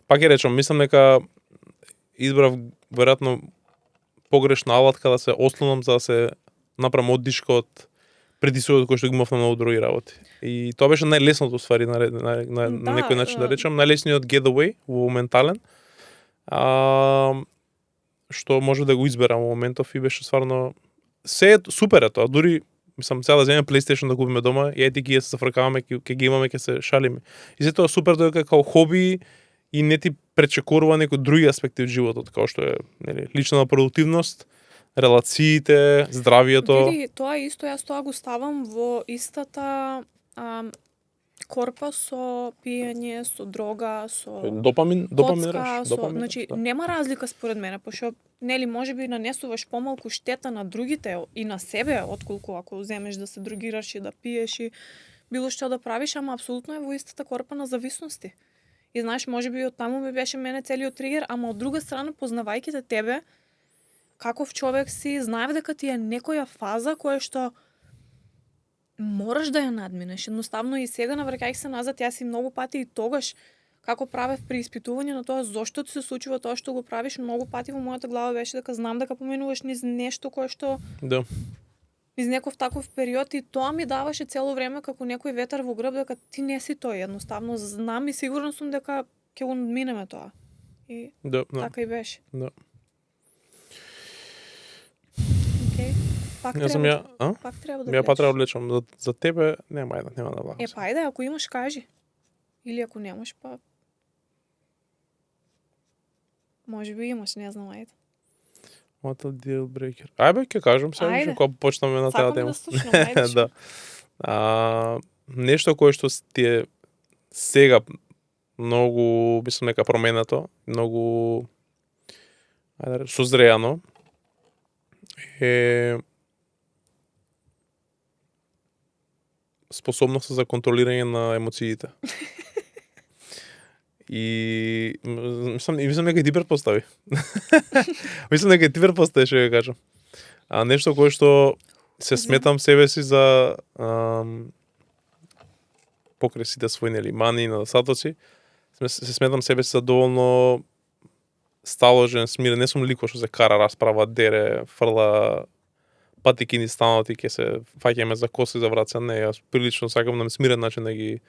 пак ја речам, мислам дека избрав веројатно погрешна алатка да се ослонам за да се направам оддишка од притисокот кој што ги имав на многу други работи. И тоа беше најлесното ствари на некој начин да речам, најлесниот getaway во ментален. Што може да го изберам во моментов и беше стварно се супер е тоа. Дури мислам сега да земеме PlayStation да купиме дома, и ти ги се зафркаваме, ќе ги имаме, ќе се шалиме. И се тоа супер дека како хоби и не ти пречекорува некои други аспекти од животот, како што е, нели, лична продуктивност, релациите, здравието. Види, тоа исто, јас тоа го ставам во истата корпа со пиење, со дрога, со допамин коцка, значи нема разлика според мене, пошто нели можеби нанесуваш помалку штета на другите и на себе отколку ако земеш да се дрогираш и да пиеш и било што да правиш, ама апсолутно е во истата корпа на зависности. И знаеш, можеби од таму ми беше мене целиот тригер, ама од друга страна познавајќи те тебе, каков човек си, знаев дека ти е некоја фаза која што мораш да ја надминеш. Едноставно и сега навраќајќи се назад, јас и многу пати и тогаш како правев преиспитување на тоа зошто ти се случува тоа што го правиш, многу пати во мојата глава беше дека знам дека поминуваш низ нешто кое што низ некој таков период и тоа ми даваше цело време како некој ветар во грб дека ти не си тој, едноставно знам и сигурна сум дека ќе го надминеме тоа. И така и беше. Да. Океј. Пак треба да влечам. За тебе нема да влагам. Па ајде, ако имаш кажи. Или ако немаш, па можеби имаш, не знам, ајде. What a deal breaker. Ајде, ќе кажам сега, кога почнеме на таа тема. Сакам да слушнам, ајде. Да. Нешто кое што ти е сега многу, мислам дека променето, многу созреано е способноста за контролирање на емоциите. И мислам дека ти предпостави. Мислам дека ти предпостави, што ја кажам. А нешто кое што се сметам себе си за покрај сите своји нели мани и недостатоци, се сметам себе си за доволно сталожен, смирен, не сум лико што се кара, расправа, дере, фрла патики низ станот и ќе се фаќаме за коси за враца. Не, јас прилично сакам на смирен начин да ги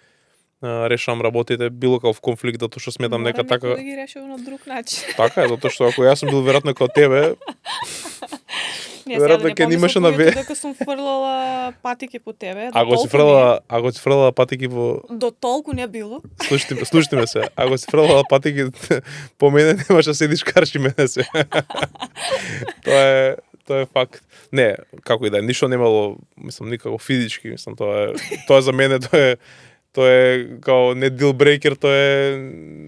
решавам работите, било каков конфликт, затоа што сметам дека така... да ги решава на друг начин. Така е, затоа што ако јас сум бил веројатно како тебе, веројатно ќе немаше на ве. Дека сум фрлала патики по тебе. Ако си фрлала патики по... До толку не било. Слушайте ме се. Ако си фрлала патики по мене, немаш да седиш карши мене се. Тоа е факт. Не, како и да е, ништо немало, мислам, никако физички, мислам, тоа за мене, тоа е као не deal breaker, тоа е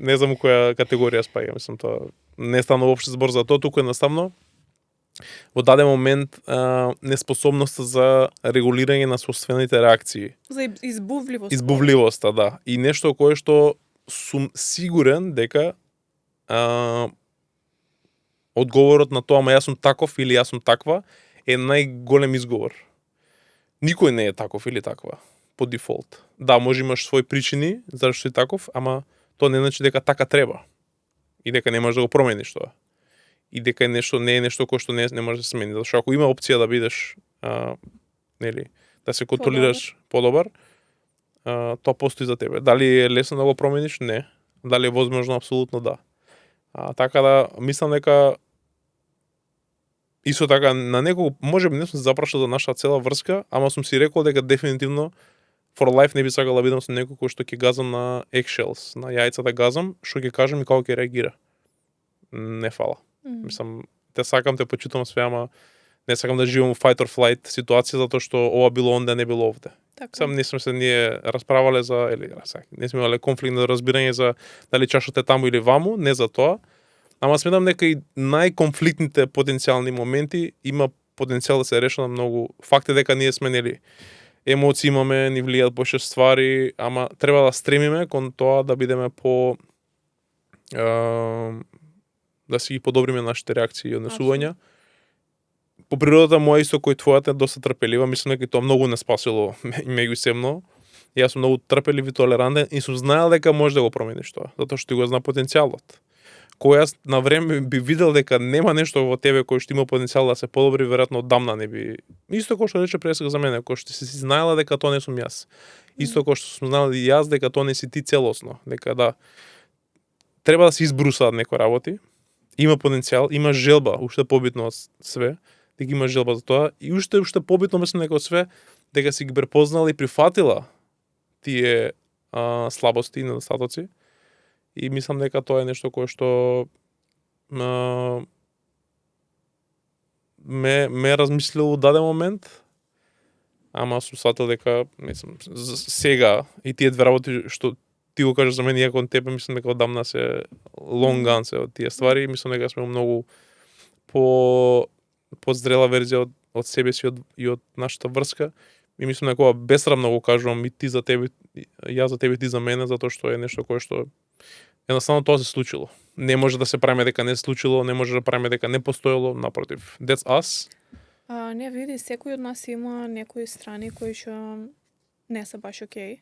не знам у која категорија спаѓа, мислам, тоа не станува воопшто збор за тоа, туку едноставно во даден момент неспособноста за регулирање на собствените реакции. За избувливост. Избувливоста, да. И нешто кое што сум сигурен дека одговорот на тоа, ама јас сум таков или јас сум таква, е најголем изговор. Никој не е таков или таква, по дефолт. Да, може имаш своји причини зашто си таков, ама тоа не значи дека така треба. И дека не можеш да го промениш тоа. И дека не е нешто кое што не може да се смени. Зашто ако има опција да бидеш, да се контролираш подобар, тоа постои за тебе. Дали е лесно да го промениш? Не. Дали е возможно? Апсолутно да. Така да, мислам дека исто така на некој, можеби не сум се запрашал за нашата цела врска, ама сум си рекол дека дефинитивно for life не би сакал да бидам со некој кој што ќе газам на eggshells, на јајца да газам, што ќе кажам и како ќе реагира. Не фала. Мислам, те сакам, те почитам све, ама не сакам да живам во fight or flight ситуација затоа што ова било онде, не било овде. Така. Сам не сме се ние расправале за не сме имале конфликт на разбирање за дали чашата е таму или ваму, не за тоа. Ама сметам дека и најконфликтните потенцијални моменти има потенцијал да се решат на многу. Факт е дека ние сме емоции имаме, ни влијаат по шест ствари, ама треба да стремиме кон тоа да бидеме по да си ги подобриме нашите реакции и однесувања. По природата моја исто кој твојата е доста трпелива, мислам дека тоа многу не спасило меѓусебно. Јас сум многу трпелив и толерантен и сум знаел дека може да го промениш тоа, затоа што ти го зна потенцијалот. Кој јас на време би видел дека нема нешто во тебе кој што има потенцијал да се подобри, веројатно одамна не би. Исто кој што рече пресека за мене, кој што си знаела дека тоа не сум јас. Исто кој што сум знаел и јас дека тоа не си ти целосно, дека да треба да се избрусаат некои работи. Има потенцијал, има желба, уште побитно од све, дека има желба за тоа и уште побитно мислам дека од све дека си ги препознала и прифатила тие слабости и недостатоци. И мислам дека тоа е нешто кое што ме размислило во даден момент, ама сум сватил дека мислам сега и тие две работи што ти го кажеш за мене, иако кон тебе мислам дека одамна се long gone се од тие ствари, мислам дека сме многу позрела верзија од себе си и од нашата врска. И мислам дека бесрамно го кажувам и ти за тебе, јас за тебе, ти за мене, затоа што е нешто кое што едноставно тоа се случило. Не може да се правиме дека не се случило, не може да правиме дека не постоело, напротив. That's us. Не види, секој од нас има некои страни кои што не се баш окей.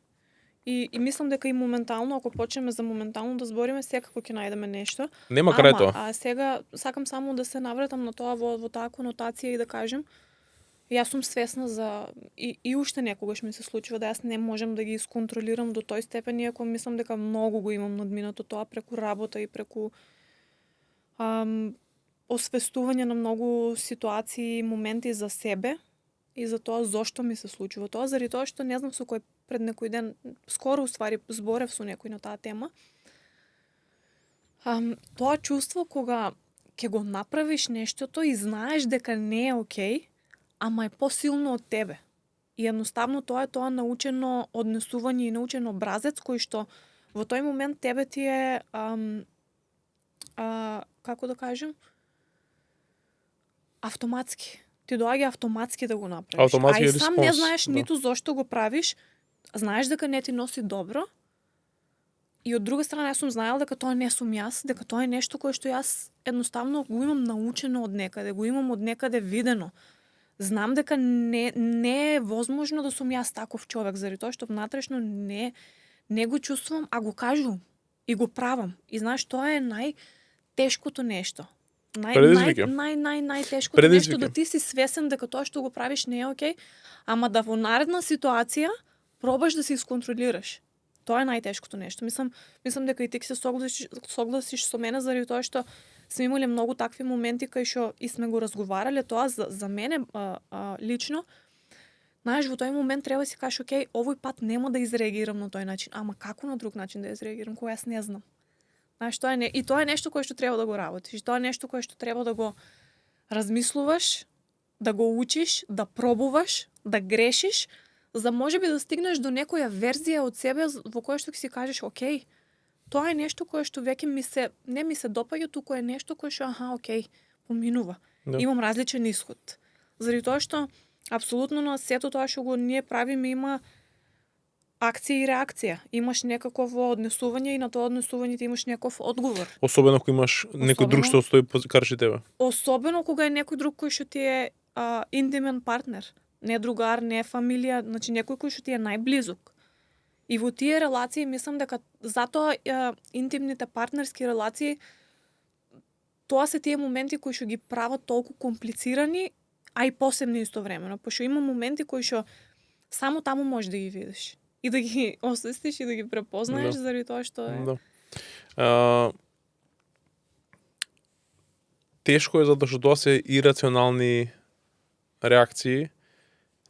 И мислам дека и моментално, ако почнеме за моментално да збориме, секако ќе најдеме нешто. Нема крај тоа. А сега сакам само да се навратам на тоа во таа конотација и да кажем, јас сум свесна за и уште некогаш ми се случува да јас не можам да ги исконтролирам до тој степен, иако мислам дека многу го имам надминато тоа преку работа и преку освестување на многу ситуации и моменти за себе и за тоа зошто ми се случува тоа, заради тоа што не знам со кој пред некој ден, скоро уствари зборев со некој на таа тема. Тоа чувство кога ќе го направиш нештото и знаеш дека не е окей, ама е посилно од тебе. И едноставно тоа е тоа научено однесување и научен образец кој што во тој момент тебе ти е како да кажем, автоматски. Ти доаѓа автоматски да го направиш. Автоматски а и сам респонс, не знаеш да. ниту зошто го правиш, знаеш дека не ти носи добро. И од друга страна јас сум знаел дека тоа не сум јас, дека тоа е нешто кое што јас едноставно го имам научено од некаде, го имам од некаде видено. Знам дека не е возможно да сум јас таков човек, заради тоа што внатрешно не го чувствувам, а го кажувам и го правам. И знаеш, тоа е најтешкото нешто. Најтешкото нешто да ти си свесен дека тоа што го правиш не е окей, ама да во наредна ситуација пробаш да се исконтролираш. Тоа е најтешкото нешто. Мислам дека и ти се согласиш со мене заради тоа што сме имале многу такви моменти кај што и сме го разговарале тоа за мене лично. Знаеш, во тој момент треба да си кажеш, окей, овој пат нема да изреагирам на тој начин, ама како на друг начин да изреагирам, кој јас не знам. Знаеш, и тоа е нешто кое што треба да го работиш. Тоа е нешто кое што треба да го размислуваш, да го учиш, да пробуваш, да грешиш, за можеби да стигнеш до некоја верзија од себе во која што ќе си кажеш, окей, тоа е нешто кое што веќе не ми се допаѓа, туку е нешто кое што окей, поминува. Да. Имам различен исход. Заради тоа што апсолутно на сето тоа што го ние правиме има акција и реакција. Имаш некакво однесување и на тоа однесување ти имаш некој одговор. Особено ако имаш некој друг што стои карши тебе. Особено кога е некој друг кој што ти е интимен партнер, не другар, не фамилија, значи некој кој што ти е најблизок. И во тие релации мислам дека затоа интимните партнерски релации тоа се тие моменти кои што ги прават толку комплицирани, а и посебни истовремено, пошто има моменти кои што само таму можеш да ги видиш и да ги освестиш и да ги препознаеш заради тоа што е. Да. Тешко е затоа што тоа се ирационални реакции,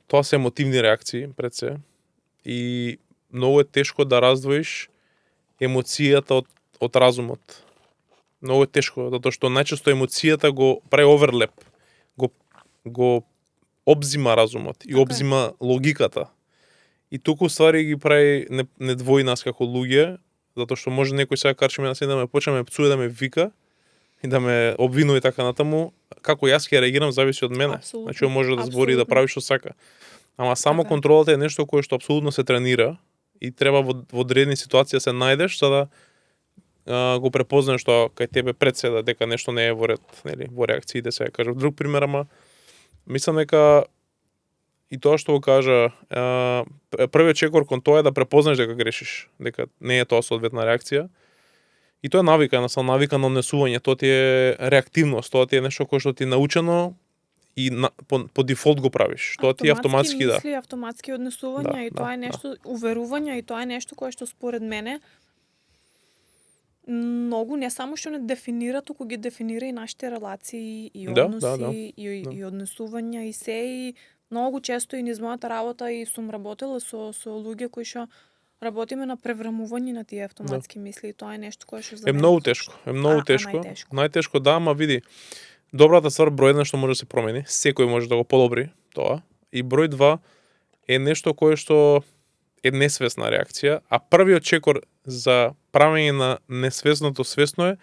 тоа се емотивни реакции пред се и многу е тешко да раздвоиш емоцијата од разумот. Многу е тешко, затоа што најчесто емоцијата го прави оверлеп, го обзима разумот и обзима логиката. И туку ствари ги прави недвои нас како луѓе, затоа што може некој сега карчиме на се да ме почне да ме пцуе, да ме вика и да ме обвинува и така натаму, како јас ќе реагирам зависи од мене. Апсолутно. Значи може да збори и да прави што сака. Ама само Така. контролата е нешто кое што апсолутно се тренира и треба во одредени ситуации се најдеш за да го препознаеш тоа кај тебе пред се дека нешто не е во ред, нели, во реакциите се кажа. Друг пример, ама мислам дека и тоа што го кажа, првиот чекор кон тоа е да препознаеш дека грешиш, дека не е тоа соодветна реакција. И тоа е навика, едноставно навика на однесување, тоа ти е реактивност, тоа ти е нешто кое што ти е научено и по дефолт го правиш. Тоа ти е автоматски мисли, автоматски однесувања и тоа е нешто уверување и тоа е нешто кое што според мене многу не само што не дефинира, туку ги дефинира и нашите релации и односи и однесувања и се и многу често и низ мојата работа и сум работела со луѓе кои што работиме на преврамување на тие автоматски мисли и тоа е нешто кое што за е многу тешко, најтешко. Најтешко да, ама види, добрата ствар број 1 што може да се промени, секој може да го подобри тоа, и број 2 е нешто кое што е несвесна реакција, а првиот чекор за правење на несвесното свесно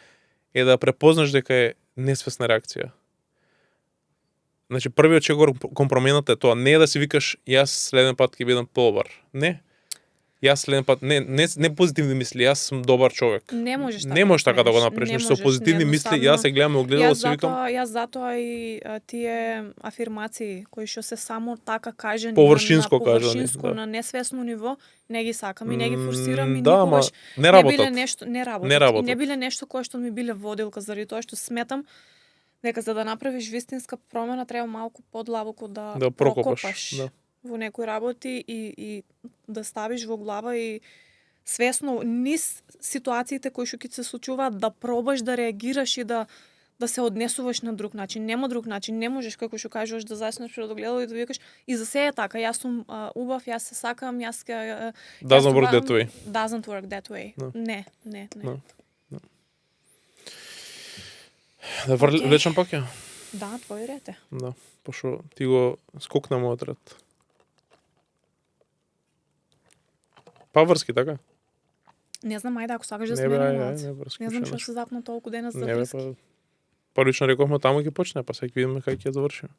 е да препознаш дека е несвесна реакција. Значи првиот чекор кон промената е тоа, не е да си викаш јас следен пат ќе бидам подобар. Не. Јас следен пат не позитивни мисли, јас сум добар човек. Не можеш така. Не можеш така да го направиш. Со позитивни мисли јас се гледам во огледало и си викам јас затоа и тие афирмации кои што се само така кажани површинско на кажани, на несвесно ниво, не ги сакам и не ги форсирам и да, никогаш не работат. биле нешто не работат. И не биле нешто кое што ми биле водилка заради тоа што сметам дека за да направиш вистинска промена треба малку подлабоко да прокопаш во некои работи и да ставиш во глава и свесно низ ситуациите кои што ќе се случуваат да пробаш да реагираш и да се однесуваш на друг начин. Нема друг начин, не можеш како што кажеш да заснеш пред огледало и да викаш и за се е така, јас сум убав, јас се сакам, јас doesn't work that way. Doesn't work that way. No. Не. No. Да влечам пак ја? Да, твој ред е. Да, пошто ти го скокна мојот ред. Па врски, така? Не знам, ајде, ако сакаш да сменим малку. Не знам што се запна толку денес за врски. Првично рековме таму ќе почне, па сега ќе видиме кај ќе заврши.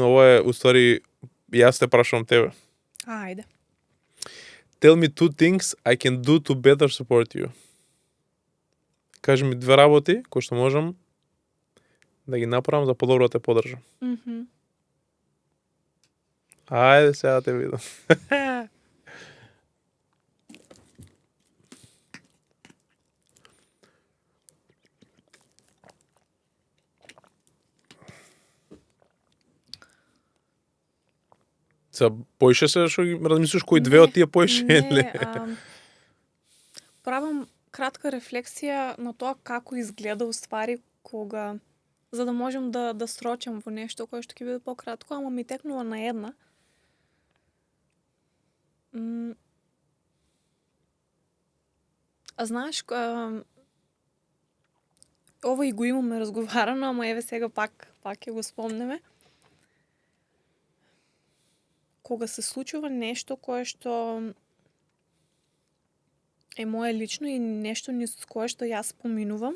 Ова е, уствари, јас те прашувам тебе. Ајде. Tell me 2 things I can do to better support you. Кажи ми 2 работи кои што можам да ги направам за подобро да те поддржам. Ајде сега те видам. Сега поише се што ги размислиш кои две од тие поише Не, правам кратка рефлексија на тоа како изгледа уствари кога за да можам да срочам во нешто кое што ќе биде пократко, ама ми текнува на една. А знаеш, ова и го имаме разговарано, ама еве сега пак ќе го спомнеме. Кога се случува нешто кое што е мое лично и нешто низ кое што јас поминувам,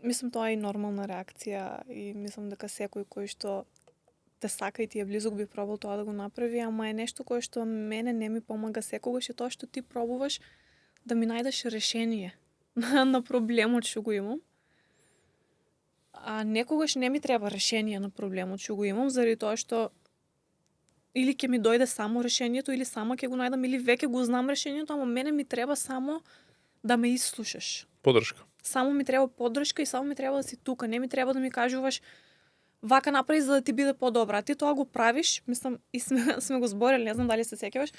мислам тоа е и нормална реакција и мислам дека секој кој што те сака и ти е близок би пробал тоа да го направи, ама е нешто кое што мене не ми помага секогаш е тоа што ти пробуваш да ми најдеш решение на проблемот што го имам. А некогаш не ми треба решение на проблемот што го имам, заради тоа што или ќе ми дојде само решението, или сама ќе го најдам, или веќе го знам решението, ама мене ми треба само да ме исслушаш. Подршка. Само ми треба поддршка и само ми треба да си тука. Не ми треба да ми кажуваш вака направи за да ти биде подобра. Ти тоа го правиш, мислам, и сме го зборили, не знам дали се сеќаваш,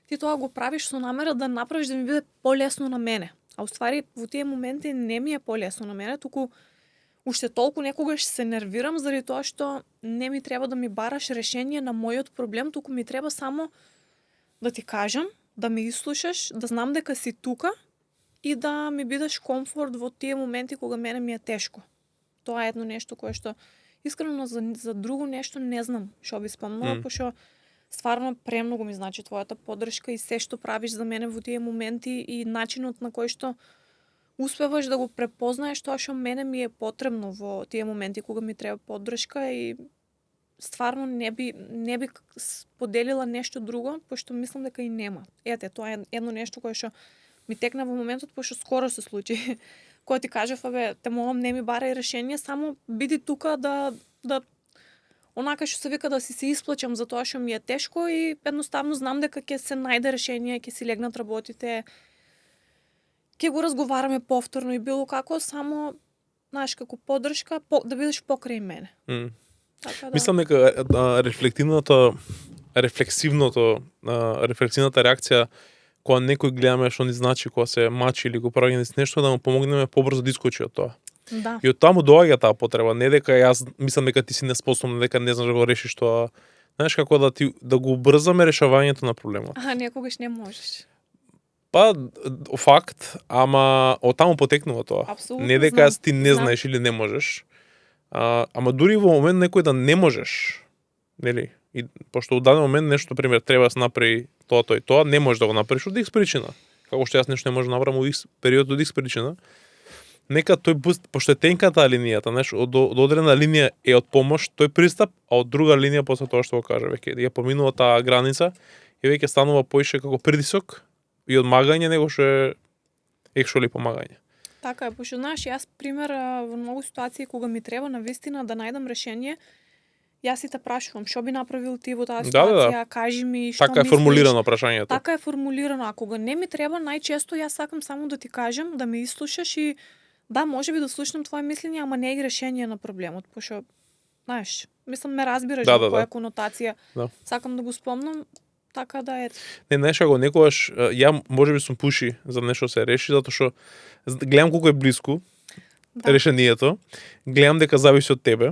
ти тоа го правиш со намера да направиш да ми биде полесно на мене. А уствари во тие моменти не ми е полесно на мене, туку уште толку некогаш се нервирам заради тоа што не ми треба да ми бараш решение на мојот проблем, туку ми треба само да ти кажам, да ме исслушаш, да знам дека си тука и да ми бидеш комфорт во тие моменти кога мене ми е тешко. Тоа е едно нешто кое што искрено за друго нешто не знам што би спомнала, пошто стварно премногу ми значи твојата поддршка и се што правиш за мене во тие моменти и начинот на кој што успеваш да го препознаеш тоа што мене ми е потребно во тие моменти кога ми треба поддршка и стварно не би споделила нешто друго, пошто мислам дека и нема. Ете, тоа е едно нешто кое што ми текна во моментот, пошто скоро се случи. Кога ти кажав, те молам, не ми барај решение, само биди тука да онака што се вика да си се исплачам за тоа што ми е тешко и едноставно знам дека ќе се најде решение, ќе си легнат работите, ќе го разговараме повторно и било како, само, знаеш, како поддршка, да бидеш покрај мене. Така да. Мислам дека рефлексивната реакција кога некој гледаме што ни значи кога се мачи или го прави нешто да му помогнеме побрзо да искочи од тоа. Да. И од таму доаѓа таа потреба, не дека јас мислам дека ти си неспособна, дека не знаеш да го решиш тоа. Знаеш како да го убрзаме решавањето на проблемот. Некогаш не можеш. Па факт, ама од таму потекнува тоа. Апсолутно. Не дека јас ти не знаеш или не можеш. Ама дури во момент некој да не можеш, нели? И пошто во даден момент нешто, пример, треба да се направи тоа и тоа, не можеш да го направиш од X причина. Како што јас нешто не можам да направам во период од X причина. Нека тој пошто е тенката линијата, знаеш, од одредена линија е од помош тој пристап, а од друга линија после тоа што го кажа веќе ја поминува таа граница и веќе станува поише како притисок и одмагање него што е екшоли помагање. Така е, пошто знаеш, јас пример во многу ситуации кога ми треба навистина да најдам решение, јас и те прашувам што би направил ти во таа ситуација, кажи ми што така мислиш. Така е формулирано прашањето. Така е формулирано, а кога не ми треба, најчесто јас сакам само да ти кажам, да ме исслушаш и да, можеби да слушнам твое мислење, ама не е и решение на проблемот, пошто знаеш, мислам ме разбираш во која конотација. Сакам да го спомнам, така да е. Не, знаеш како некогаш ја можеби сум пуши за нешто се реши затоа што гледам колку е блиску решението, гледам дека зависи од тебе,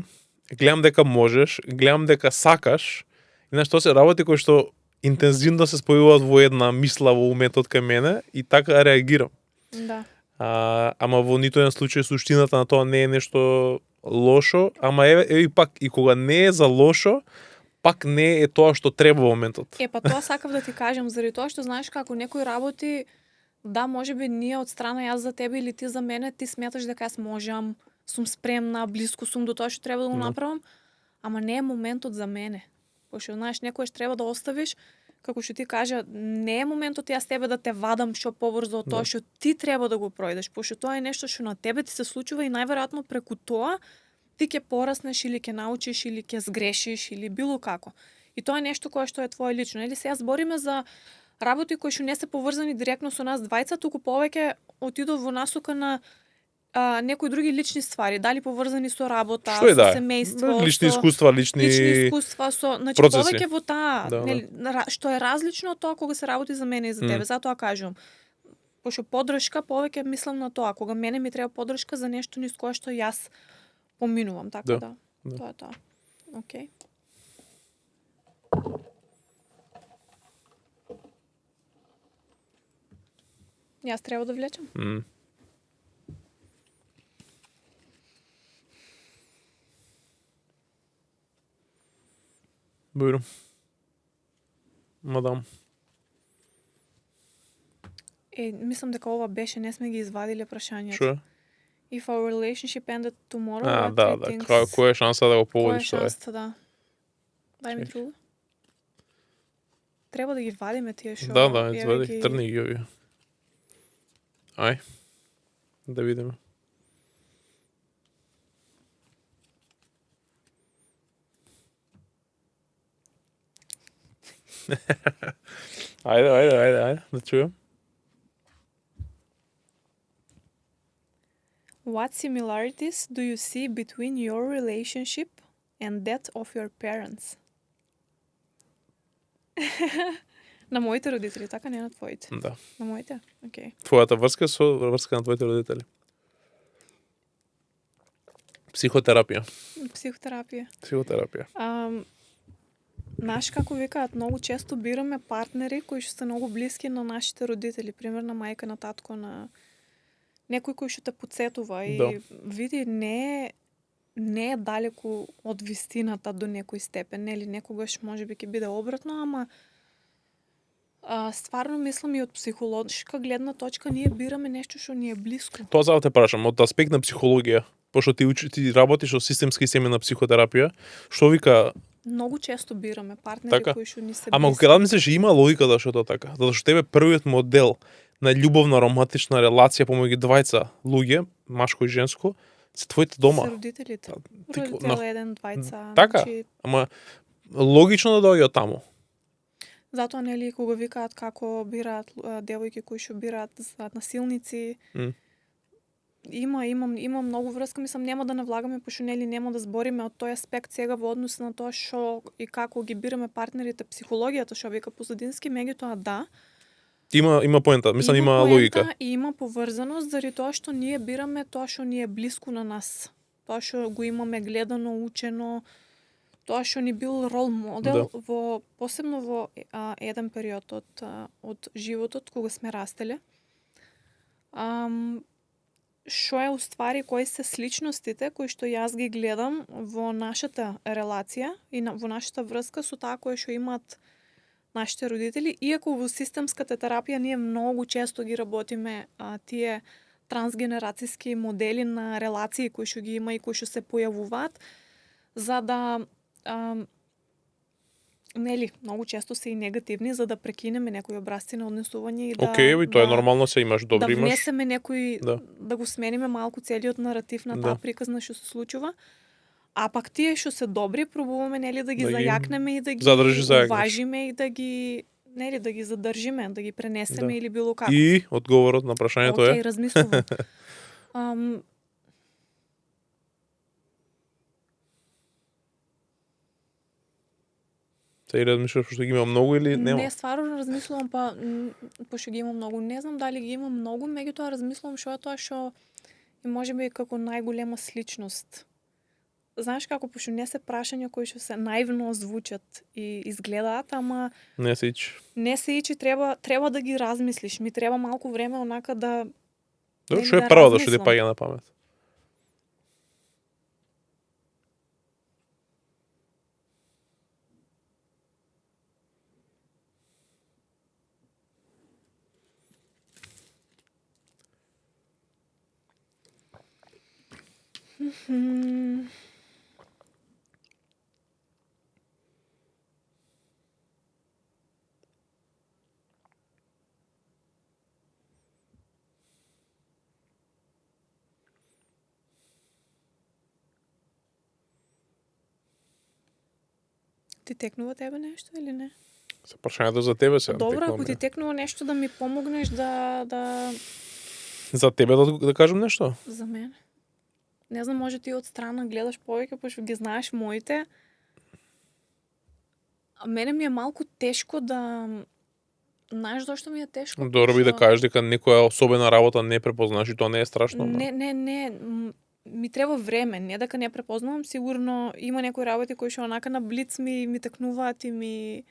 гледам дека можеш, гледам дека сакаш, и знаеш, тоа се работи кои што интензивно се спојуваат во една мисла во уметот кај мене и така реагирам. Да. Ама во ниту еден случај суштината на тоа не е нешто лошо, ама и пак и кога не е за лошо, пак не е тоа што треба во моментот. Па тоа сакав да ти кажам, заради тоа што знаеш како некои работи, да, можеби ние од страна јас за тебе или ти за мене, ти сметаш дека јас можам, сум спремна, блиску сум до тоа што треба да го направам, ама не е моментот за мене. Пошто знаеш, некојаш треба да оставиш, како што ти кажа, не е моментот јас тебе да те вадам што побрзо од тоа што ти треба да го пројдеш, пошто тоа е нешто што на тебе ти се случува и најверојатно преку тоа ти ќе пораснеш или ќе научиш или ќе сгрешиш или било како. И тоа е нешто кое што е твое лично. Или сега збориме за работи кои што не се поврзани директно со нас двајца, туку повеќе отидов во насока на некои други лични ствари, дали поврзани со работа, Што е со да е. семејство, Лични со искуства, лични искуства, значи процеси. повеќе во таа, Да, нели, што е различно од тоа кога се работи за мене и за тебе. Затоа кажувам, пошто поддршка повеќе мислам на тоа, кога мене ми треба поддршка за нешто низ кое што јас поминувам, така да. Тоа е тоа. Океј. Јас треба да влечам. Добро. Мадам. Мислам дека ова беше, не сме ги извадиле прашањата. Што е? If our relationship ended tomorrow, what Да, three things... која е шанса да го Која е погодиш тоа? шанса, да. Дај ми друга. Треба да ги вадиме тие што... Да, извади, трни ги овие. Ај. Да видиме. Ајде, да чујам. What similarities do you see between your relationship and that of your parents? На моите родители, така, не на твоите? Да. На моите? Океј. Твојата врска со врска на твоите родители? Психотерапија. Знаеш како викаат, многу често бираме партнери кои што се многу блиски на нашите родители, пример на мајка, на татко, на некој кој што те потсетува и види не е далеку од вистината до некој степен, нели, некогаш можеби ќе биде обратно, ама стварно мислам и од психолошка гледна точка ние бираме нешто што ни е блиско. Тоа за те прашам, од аспект на психологија, пошто ти работиш со системска и семејна психотерапија, што вика многу често бираме партнери кои што ни се блиски. Ама кога мислиш има логика да што тоа така, затоа што тебе првиот модел на љубовна романтична релација помеѓу двајца луѓе, машко и женско, се твоите дома. Се родителите. Родител еден, двајца. Така, ама логично да доаѓа од таму. Затоа нели кога викаат како бираат девојки кои што бираат насилници, има многу врска, мислам нема да навлагаме пошто нели нема да збориме од тој аспект сега во однос на тоа што и како ги бираме партнерите, психологијата што вика позадински, меѓутоа да. Има поента, мислам има логика. И има поврзаност заради тоа што ние бираме тоа што ни е блиску на нас. Тоа што го имаме гледано, учено, тоа што ни бил рол модел во посебно во еден период од животот кога сме растеле. Што е уствари кои се сличностите кои што јас ги гледам во нашата релација и во нашата врска со таа која што имаат нашите родители, иако во системската терапија ние многу често ги работиме тие трансгенерацијски модели на релации кои што ги има и кои што се појавуваат, за да нели, многу често се и негативни, за да прекинеме некои образци на однесување и да тоа е нормално, се имаш добри, имаш. Да внесеме некои, да го смениме малку целиот наратив на таа приказна што се случува. А пак тие што се добри, пробуваме нели да ги зајакнеме и да ги уважиме и да ги нели да ги задржиме, да ги пренесеме или било како. И одговорот на прашањето е? Океј, размислувам. Се размислуваш што ги има многу или нема? Не, стварно размислувам, пошто ги има многу. Не знам дали ги има многу, меѓутоа размислувам што е тоа што и можеби како најголема сличност. Знаеш како, пошто не се прашања кои што се наивно звучат и изгледаат, ама не се ичи. Не се ичи, треба да ги размислиш. Ми треба малку време онака да што е прво да што ти паѓа на памет? Ти текнува тебе нешто или не? Се прашањето за тебе се. Добро, ако ти текнува нешто да ми помогнеш да За тебе да кажам нешто? За мене. Не знам, може ти од страна гледаш повеќе, пошто ги знаеш моите. А мене ми е малку тешко да... Знаеш зашто ми е тешко? Добро би да кажеш дека некоја особена работа не препознаш и тоа не е страшно. Не. Ми треба време, не дека не препознавам, сигурно има некои работи кои што онака на блиц ми текнуваат и ми...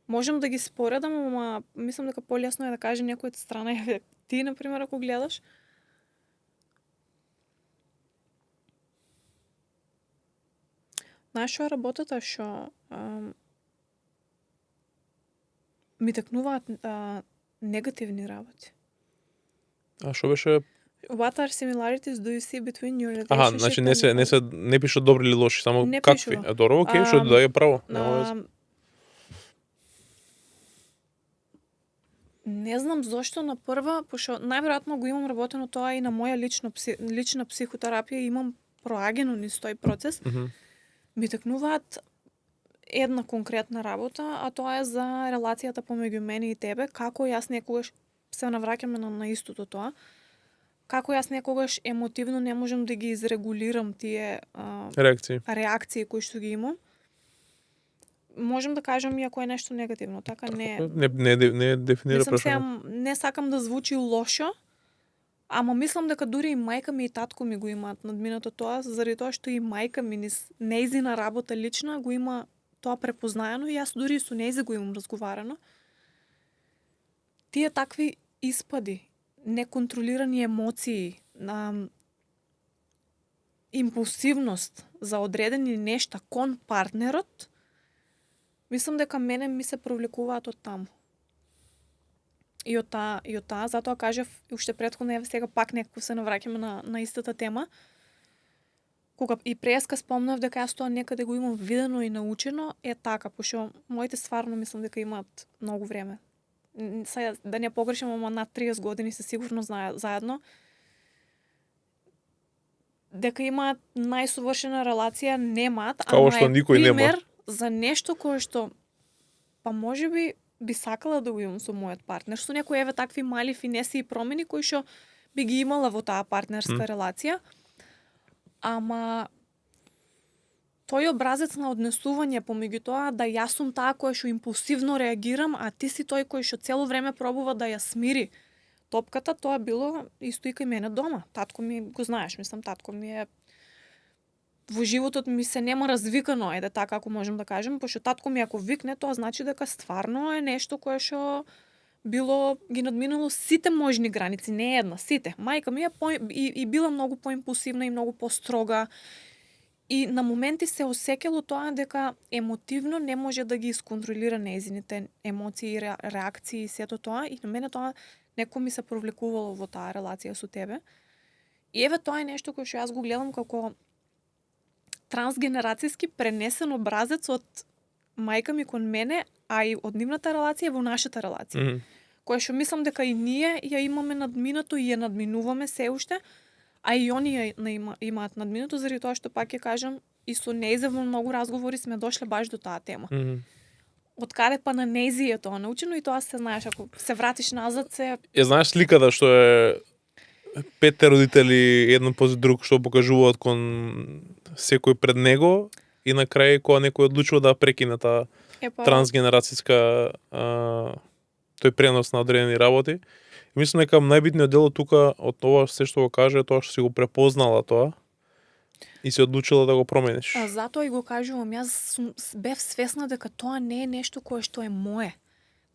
Можам да ги споредам, ама мислам дека полесно е да каже некој од страна. Ти, например, ако гледаш. Знаеш што е работата што ми текнуваат негативни работи. А што беше? What are similarities do you see between your relationship? Аха, значи не пишат добри или лоши, само не какви. пишува. Добро, окей, што да е право. Не знам зошто на прва, пошто најверојатно го имам работено тоа и на моја лична психотерапија, имам проагено низ тој процес. Ми текнуваат една конкретна работа, а тоа е за релацијата помеѓу мене и тебе, како јас некогаш се навраќаме на истото тоа. Како јас некогаш емотивно не можам да ги изрегулирам тие реакции кои што ги имам. Можам да кажам и ако е нешто негативно, така не дефинира прашање. Не сакам да звучи лошо, ама мислам дека дури и мајка ми и татко ми го имаат надминато тоа, заради тоа што и мајка ми нејзина работа лична го има тоа препознаено и јас дури и со нејзе го имам разговарано. Тие такви испади, неконтролирани емоции, импулсивност за одредени нешта кон партнерот, мислам дека мене ми се провлекуваат од таму. И од таа, затоа кажав уште претходно, еве сега пак некако се навраќаме на истата тема. Кога и преска спомнав дека јас тоа некаде го имам видено и научено, е така, пошто моите стварно мислам дека имаат многу време. Сега да не погрешам, ама над 30 години се сигурно заедно. Дека имаат најсовршена релација, немаат, ама што никој пример за нешто кое што па можеби би сакала да го имам со мојот партнер, со некои еве такви мали финеси и промени кои што би ги имала во таа партнерска релација. Ама тој образец на однесување помеѓу тоа да јас сум таа која што импулсивно реагирам, а ти си тој кој што цело време пробува да ја смири топката, тоа било исто и кај мене дома. Татко ми го знаеш, мислам, татко ми е во животот ми се нема развикано, еде така ако можем да кажем, пошто татко ми ако викне, тоа значи дека стварно е нешто кое што било ги надминало сите можни граници, не една, сите. Мајка ми е била многу поимпулсивна и многу построга. И на моменти се осеќало тоа дека емотивно не може да ги исконтролира нејзините емоции и реакции и сето тоа. И на мене тоа некој ми се провлекувало во таа релација со тебе. И еве тоа е нешто кое што јас го гледам како трансгенерацијски пренесен образец од мајка ми кон мене, а и од нивната релација во нашата релација. Која што мислам дека и ние ја имаме надминато и ја надминуваме се уште, а и они ја имаат надминато, заради тоа што пак ќе кажам, и со нејзе во многу разговори сме дошле баш до таа тема. Од каде па на нејзи е тоа научено и тоа се знаеш, ако се вратиш назад се... Знаеш сликата што е 5 родители еден поз друг што покажуваат кон секој пред него и на крај кога некој одлучува да прекине таа трансгенерацијска тој пренос на одредени работи. И мислам дека најбитниот дел тука од ова се што го каже е тоа што си го препознала тоа и се одлучила да го промениш. Затоа и го кажувам, јас бев свесна дека тоа не е нешто кое што е мое.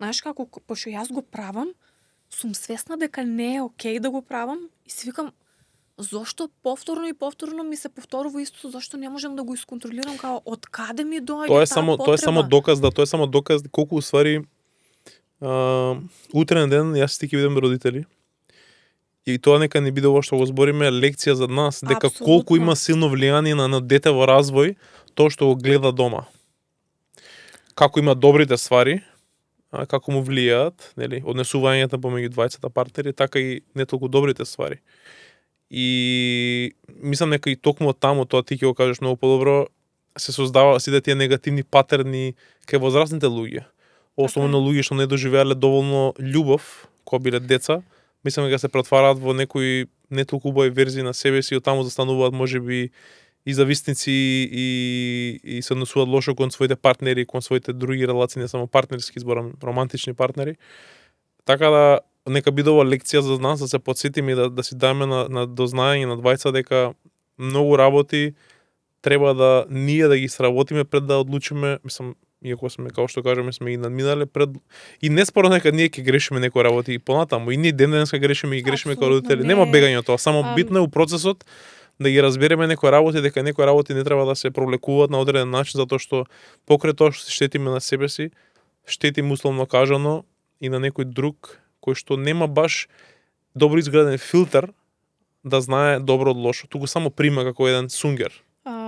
Знаеш како, пошто јас го правам, сум свесна дека не е окей да го правам и си викам зошто повторно и повторно ми се повторува истото, зашто не можам да го исконтролирам, као од каде ми доаѓа таа потреба. Тоа е само доказ колку уствари утрен ден јас и ти ќе бидеме родители. И тоа нека не биде ова што го збориме лекција за нас, дека колку има силно влијание на дете во развој тоа што го гледа дома. Како има добрите ствари, како му влијаат, нели, однесувањето помеѓу двајцата партнери, така и не толку добрите ствари. И мислам дека и токму од таму, тоа ти ќе го кажеш многу подобро, се создава сите тие негативни патерни кај возрастните луѓе. Особено луѓе што не доживеале доволно љубов кога биле деца, мислам дека се претвараат во некои не толку убави верзии на себе си и оттаму застануваат можеби и зависници и се однесуваат лошо кон своите партнери, кон своите други релации, не само партнерски, зборам романтични партнери. Така да нека биде ова лекција за нас да се потсетиме и да си даеме на дознаење на двајца дека многу работи треба да ние да ги сработиме пред да одлучиме, мислам, иако сме, како што кажеме, сме и надминале пред и не спорно дека ние ќе грешиме некои работи и понатаму, и ние денеска грешиме и грешиме како родители. Нема бегање од тоа, само битно е у процесот да ги разбереме некои работи, дека некои работи не треба да се провлекуваат на одреден начин, затоа што покрај тоа што штетиме на себе си, штетиме условно кажано и на некој друг кој што нема баш добро изграден филтер да знае добро од лошо, туку само прима како еден сунгер.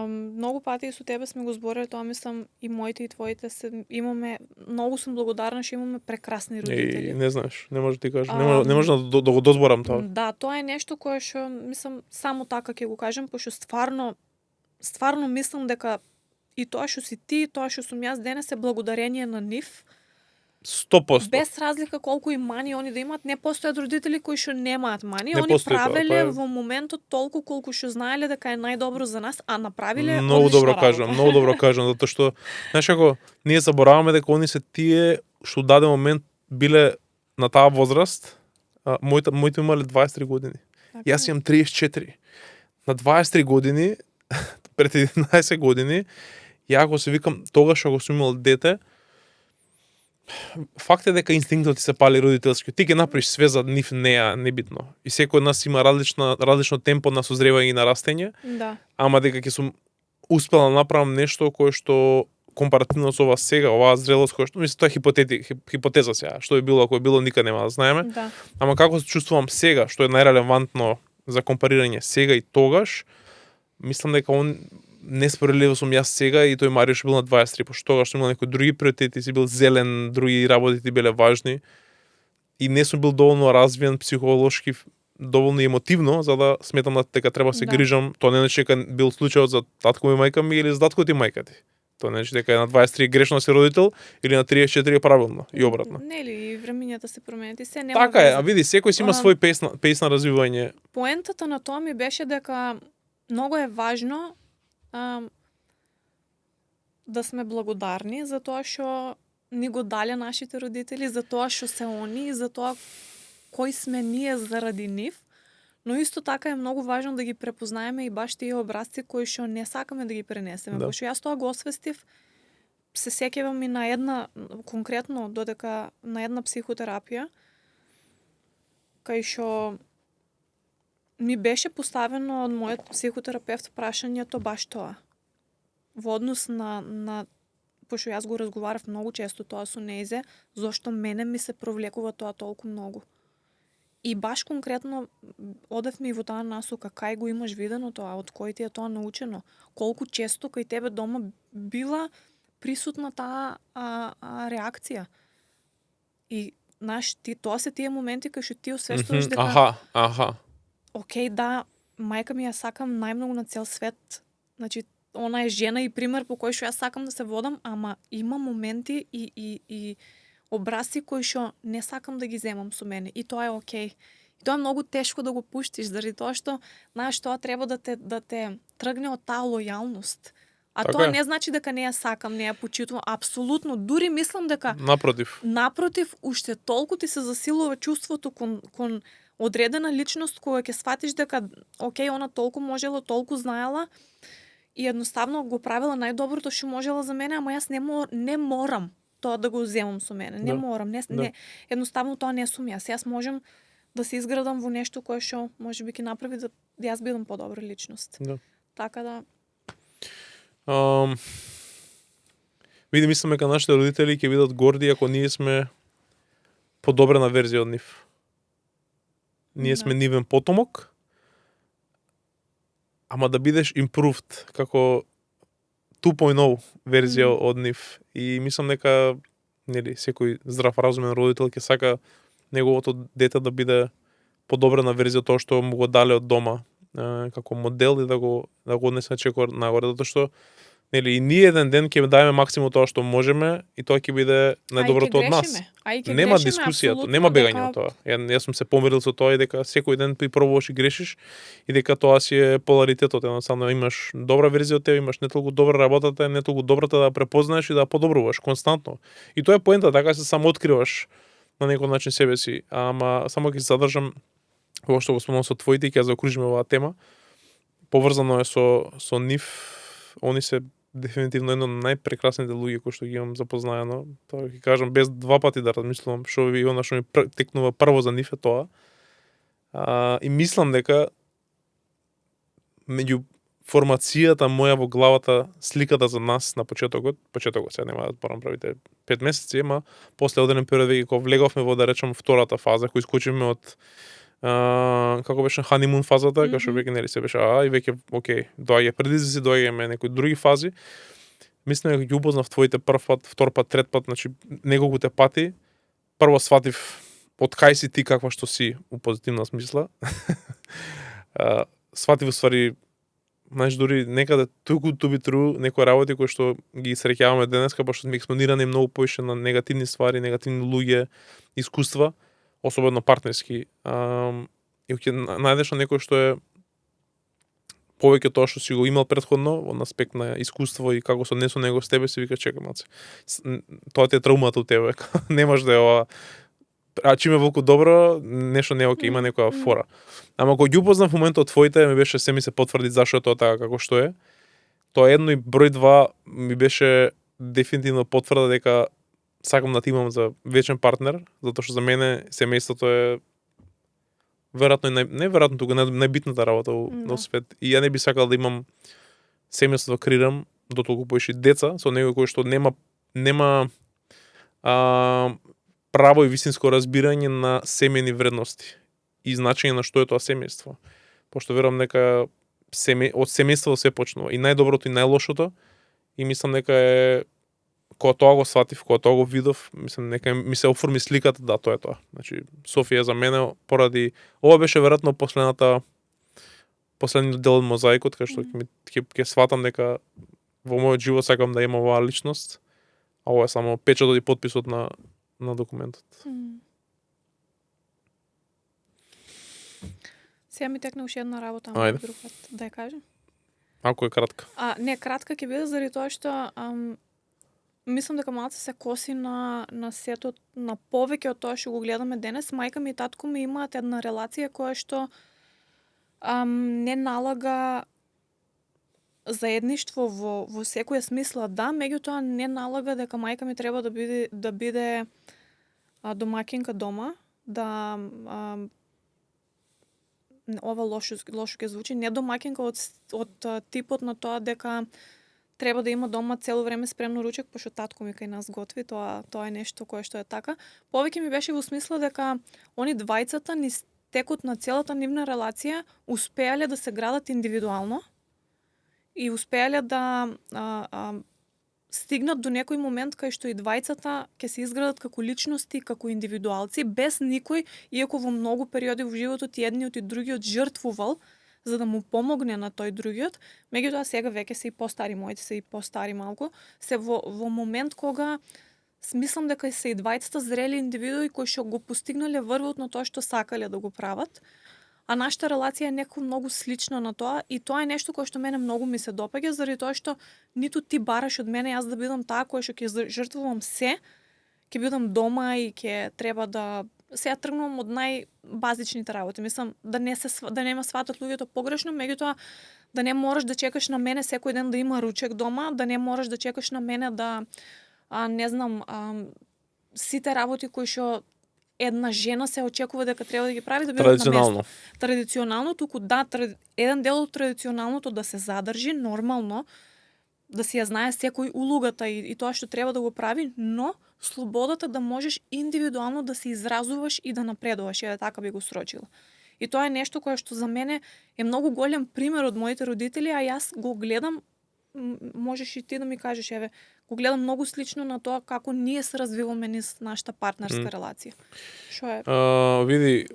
Многу пати со тебе сме го збореле тоа, мислам и моите и твоите имаме, многу сум благодарна што имаме прекрасни родители. Не знаеш, не може да ти кажеш, не може да го дозборам тоа. Да, тоа е нешто кое што мислам само така ќе го кажем, пошто стварно мислам дека и тоа што си ти, и тоа што сум јас денес е благодарение на нив. 100%. Без разлика колку и мани они да имаат, не постојат родители кои што немаат мани, Не они постои тоа, правеле тоа е. во моментот толку колку што знаеле дека е најдобро за нас, а направиле Многу одлична добро работа. кажам, многу добро кажам, затоа што знаеш како ние забораваме дека они се тие што даден момент биле на таа возраст, моите имале 23 години. Така Јас е. имам 34. На 23 години, пред 11 години, ја ако се викам тогаш ако сум имал дете, факт е дека инстинктот ти се пали родителски. Ти ќе направиш све за нив неа, небитно. И секој од нас има различно темпо на созревање и на растење, Да. ама дека ќе сум успел да направам нешто кое што компаративно со ова сега, оваа зрелост која што мислам тоа е хипотеза сега, што би било ако е било никад нема да знаеме. Да. Ама како се чувствувам сега, што е најрелевантно за компарирање сега и тогаш, мислам дека он неспоредливо сум јас сега и тој Марио бил на 23, пошто тогаш сум имал некои други приоритети, си бил зелен, други работи ти биле важни и не сум бил доволно развиен психолошки, доволно емотивно за да сметам дека треба да се Да. грижам. Тоа не значи дека бил случајот за татко ми, мајка ми или за таткото и мајка ти. Тоа не значи дека на 23 грешно си родител или на 34 е правилно и обратно. Нели, и времињата се променет и се нема Така е, врска. а види, секој си има свој пејс на развивање. Поентата на тоа ми беше дека многу е важно да сме благодарни за тоа што ни го дале нашите родители, за тоа што се они, за тоа кои сме ние заради нив, но исто така е многу важно да ги препознаеме и баш тие образци кои што не сакаме да ги пренесеме. Да. Пошто јас тоа го освестив, се сеќавам и на една, конкретно додека на една психотерапија, кај што ми беше поставено од мојот психотерапевт прашањето баш тоа. Во однос на пошто јас го разговарав многу често тоа со нејзе, зошто мене ми се провлекува тоа толку многу. И баш конкретно одевме и во таа насока, кај го имаш видено тоа, од кој ти е тоа научено, колку често кај тебе дома била присутна таа реакција. И знаеш, тоа се тие моменти кај што ти освестуваш дека океј, да, мајка ми ја сакам најмногу на цел свет. Значи, она е жена и пример по кој што јас сакам да се водам, ама има моменти и образци кои што не сакам да ги земам со мене. И тоа е океј. И тоа е многу тешко да го пуштиш, заради тоа што, знаеш, тоа треба да те тргне од таа лојалност. А Така тоа е. не значи дека не ја сакам, не ја почитувам. Апсолутно. Дури мислам дека Напротив, уште толку ти се засилува чувството кон одредена личност која ќе сватиш дека океј, она толку можела, толку знаела и едноставно го правила најдоброто што можела за мене, ама јас не морам тоа да го земам со мене. Не Да. морам, не, едноставно тоа не сум јас. Јас можам да се изградам во нешто кое што можеби ќе направи да јас бидам подобра личност. Да. Така да види, мислиме дека нашите родители ќе бидат горди ако ние сме подобрена верзија од нив. Ние сме нивен потомок, ама да бидеш improved, како 2.0 верзија од нив. И мислам дека нели секој здрав разумен родител ќе сака неговото дете да биде подобрена верзија од тоа што му го дале од дома како модел и да го однесе чекор нагоре, затоа што Нели, и ние еден ден ќе даваме максимум тоа што можеме и тоа ќе биде најдоброто од нас. Нема дискусија, нема бегање од тоа. Јас сум се помирил со тоа и дека секој ден ти пробуваш и грешиш и дека тоа си е поларитетот. Едноставно имаш добра верзија од тебе, имаш не толку добра работата, не толку добрата да препознаеш и да подобруваш константно. И тоа е поента, така се само откриваш на некој начин себе си. Ама само ќе се задржам во што го спомнам со твоите и ќе заокружиме оваа тема. Поврзано е со нив. Они се дефинитивно едно од најпрекрасните луѓе кои што ги имам запознаено. Тоа ќе кажам без два пати да размислувам што ви она што ми текнува прво за нив е тоа. И мислам дека меѓу формацијата моја во главата, сликата за нас на почетокот сега нема да порам правите 5 месеци, ама после одреден период веќе кога влеговме во да речам втората фаза, кој искочиме од како беше ханимун фазата, кај што веќе нели се беше и веќе окей, доаѓа предизвици, доаѓаме некои други фази. Мислам дека ги упознав твоите прв пат, втор пат, трет пат, значи неколкуте пати. Прво сватив од кај си ти каква што си у позитивна смисла. Сватив уствари знаеш, дури некаде туку тубитру некои работи кои што ги среќаваме денеска, пошто сме експонирани многу повеќе на негативни ствари, негативни луѓе, искуства, особено партнерски. И ќе најдеш на некој што е повеќе тоа што си го имал претходно, во аспект на искуство и како се однесува него с тебе, си вика чекај маце. Тоа ти е траумата у тебе, немаш да е ова. Чиме волку добро, нешто не е окей, има некоја фора. Ама кога ги упознав в моментот твоите, ми беше се ми се потврди зашто е тоа така како што е. Тоа едно и број 2 ми беше дефинитивно потврда дека сакам да ти имам за вечен партнер, затоа што за мене семејството е веројатно и неверојатно тука најбитната работа во свет. И ја не би сакал да имам семејство да креирам дотолку поише деца со некој кој што нема право и вистинско разбирање на семејни вредности и значење на што е тоа семејство. Пошто верувам дека од семејството се почнува и најдоброто и најлошото, и мислам дека е кога тоа го сватив, кога тоа го видов, мислам дека ми се оформи сликата, да, тоа е тоа. Значи Софија за мене поради ова беше веројатно последниот дел од мозаикот кај што ќе сватам дека во мојот живот сакам да имам оваа личност, а ова е само печатот и потписот на документот. Сега ми текна уште една работа, ама друг пат да ја кажам. Ако е кратка. Не, кратка ќе биде заради тоа што мислам дека малце се коси на сетот на повеќе од тоа што го гледаме денес. Мајка ми и татко ми имаат една релација која што не налага заедништво во секоја смисла, да, меѓутоа не налага дека мајка ми треба да биде домакинка дома, да ова лошо ќе звучи, не домакинка од типот на тоа дека треба да има дома цело време спремно ручек, пошто татко ми кај нас готви, тоа е нешто кое што е така. Повеќе ми беше во смисла дека они двајцата ни текот на целата нивна релација успеале да се градат индивидуално и успеале да стигнат до некој момент кај што и двајцата ќе се изградат како личности, како индивидуалци, без никој, иако во многу периоди во животот и едниот и другиот жртвувал за да му помогне на тој другиот, меѓутоа сега веќе се и постари, моите се и постари малку, се во момент кога смислам дека се и двајцата зрели индивидуи кои што го постигнале врвот на тоа што сакале да го прават. А нашата релација е некако многу слична на тоа и тоа е нешто кое што мене многу ми се допаѓа, заради тоа што ниту ти бараш од мене јас да бидам таа која што ќе жртвувам се, ќе бидам дома и ќе треба да сега тргнувам од најбазичните работи. Мислам да не ме сватат луѓето погрешно, меѓутоа да не мораш да чекаш на мене секој ден да има ручек дома, да не мораш да чекаш на мене да не знам сите работи кои што една жена се очекува дека треба да ги прави да бидат на место. Традиционално, туку да, еден дел од традиционалното да се задржи нормално, да си ја знае секој улогата и тоа што треба да го прави, но слободата да можеш индивидуално да се изразуваш и да напредуваш, така би го срочила. И тоа е нешто кое што за мене е многу голем пример од моите родители, а јас го гледам, можеш и ти да ми кажеш, го гледам многу слично на тоа како ние се развиваме низ нашата партнерска релација. Што е? Види,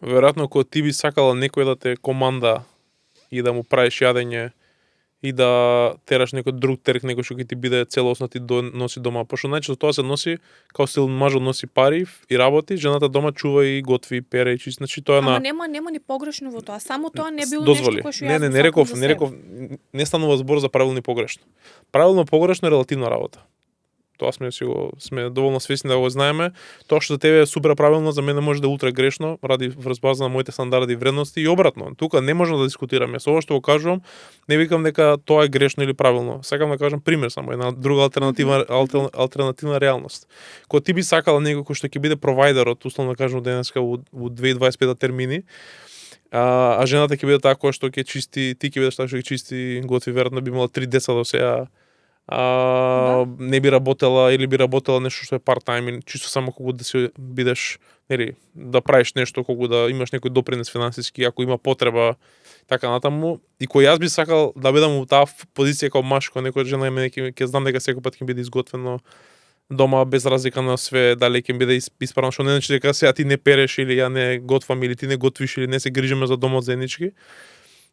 веројатно кога ти би сакала некој да те команда и да му правиш јадење и да тераш некој друг терк, некој што ќе ти биде целосно ти носи дома. Пошто најчесто тоа се носи као стил мажот носи пари и работи, жената дома чува и готви, пере и чисти. Значи тоа е Ама на нема ни погрешно во тоа. Само тоа не било дозволи. нешто кој што јас Не го сакам реков, за не себе. реков, не станува збор за правилно и погрешно. Правилно погрешно е релативна работа. Тоа сме доволно свесни да го знаеме. Тоа што за тебе е супер правилно, за мене може да е ултра грешно, ради врз база на моите стандарди и вредности и обратно. Тука не можам да дискутираме. Со ова што го кажувам, не викам дека тоа е грешно или правилно. Сакам да кажам пример само, една друга алтернативна реалност. Кога ти би сакала некој кој што ќе биде провајдерот, условно кажам денеска во 2025 термини, а жената ќе биде таа која што ќе чисти, ти ќе бидеш таа што ќе чисти, готви, веројатно би имала 3 деца до сега. Не би работела или би работела нешто што е part-time или чисто само колку да си бидеш, нели, да правиш нешто, колку да имаш некој допринес финансиски, ако има потреба, така натаму. И кој јас би сакал да бидам во таа позиција како маж, кога некоја жена има ќе знам дека секој пат ќе биде изготвено дома без разлика на све, дали ќе биде исправно, што не значи дека сега ти не переш или ја не готвам или ти не готвиш или не се грижиме за домот заеднички.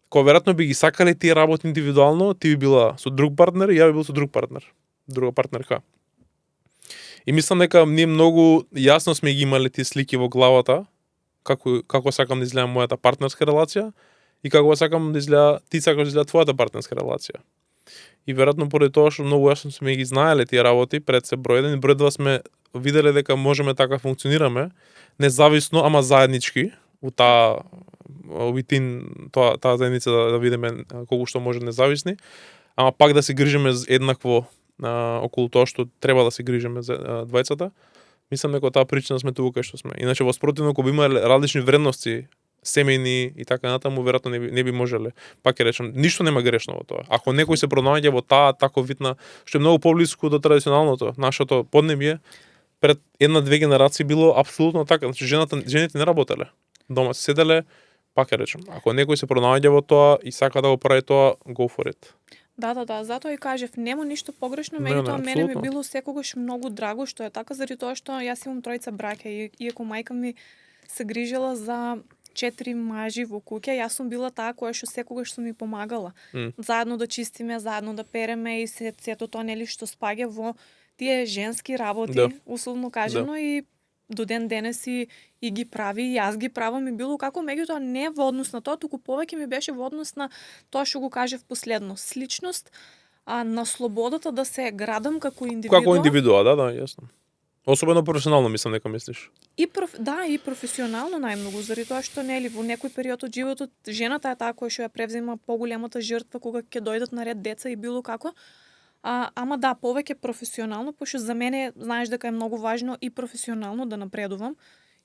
Кога веројатно би ги сакале тие работи индивидуално, ти би била со друг партнер и ја би бил со друг партнер. Друга партнерка. И мислам дека ние многу јасно сме ги имале тие слики во главата, како сакам да изгледа мојата партнерска релација и како сакам да изгледа, ти сакаш да изгледа твојата партнерска релација. И веројатно поради тоа што многу јасно сме ги знаеле тие работи, пред се број 1 и број 2 сме виделе дека можеме така функционираме, независно, ама заеднички, во таа таа заедница да видиме колку што може независни, ама пак да се грижиме еднакво околу тоа што треба да се грижиме за двајцата. Мислам дека таа причина сме тука кај што сме. Иначе во спротивно кога имале различни вредности, семејни и така натаму, веројатно не би можеле. Пак ќе речам, ништо нема грешно во тоа. Ако некој се пронаоѓа во таа тако видна, што е многу поблиску до традиционалното, нашето поднебје, пред 1-2 генерации било апсолутно така. Значи жените не работеле. Дома се седеле, пак ќе речем. Ако некој се пронаоѓа во тоа и сака да го прави тоа, go for it. Да, затоа и кажев, нема ништо погрешно, Не, меѓутоа мене ми апсолутно. било секогаш многу драго што е така, заради тоа што јас имам тројца браќа и иако мајка ми се грижела за 4 мажи во куќа, јас сум била таа која што секогаш сум ми помагала. Заедно да чистиме, заедно да переме и сето тоа нели што спаѓа во тие женски работи, Да. условно кажано, и до ден денес и ги прави, и јас ги правам и било како, меѓутоа не во однос на тоа, туку повеќе ми беше во однос на тоа што го кажев последно, сличност, на слободата да се градам како индивидуа. Како индивидуа, да, јасно. Особено професионално мислам дека мислиш. И професионално најмногу, заради тоа што нели во некој период од животот жената е таа која што ја превзема поголемата жртва кога ќе дојдат наред деца и било како. Ама да, повеќе професионално, пошто за мене знаеш дека е многу важно и професионално да напредувам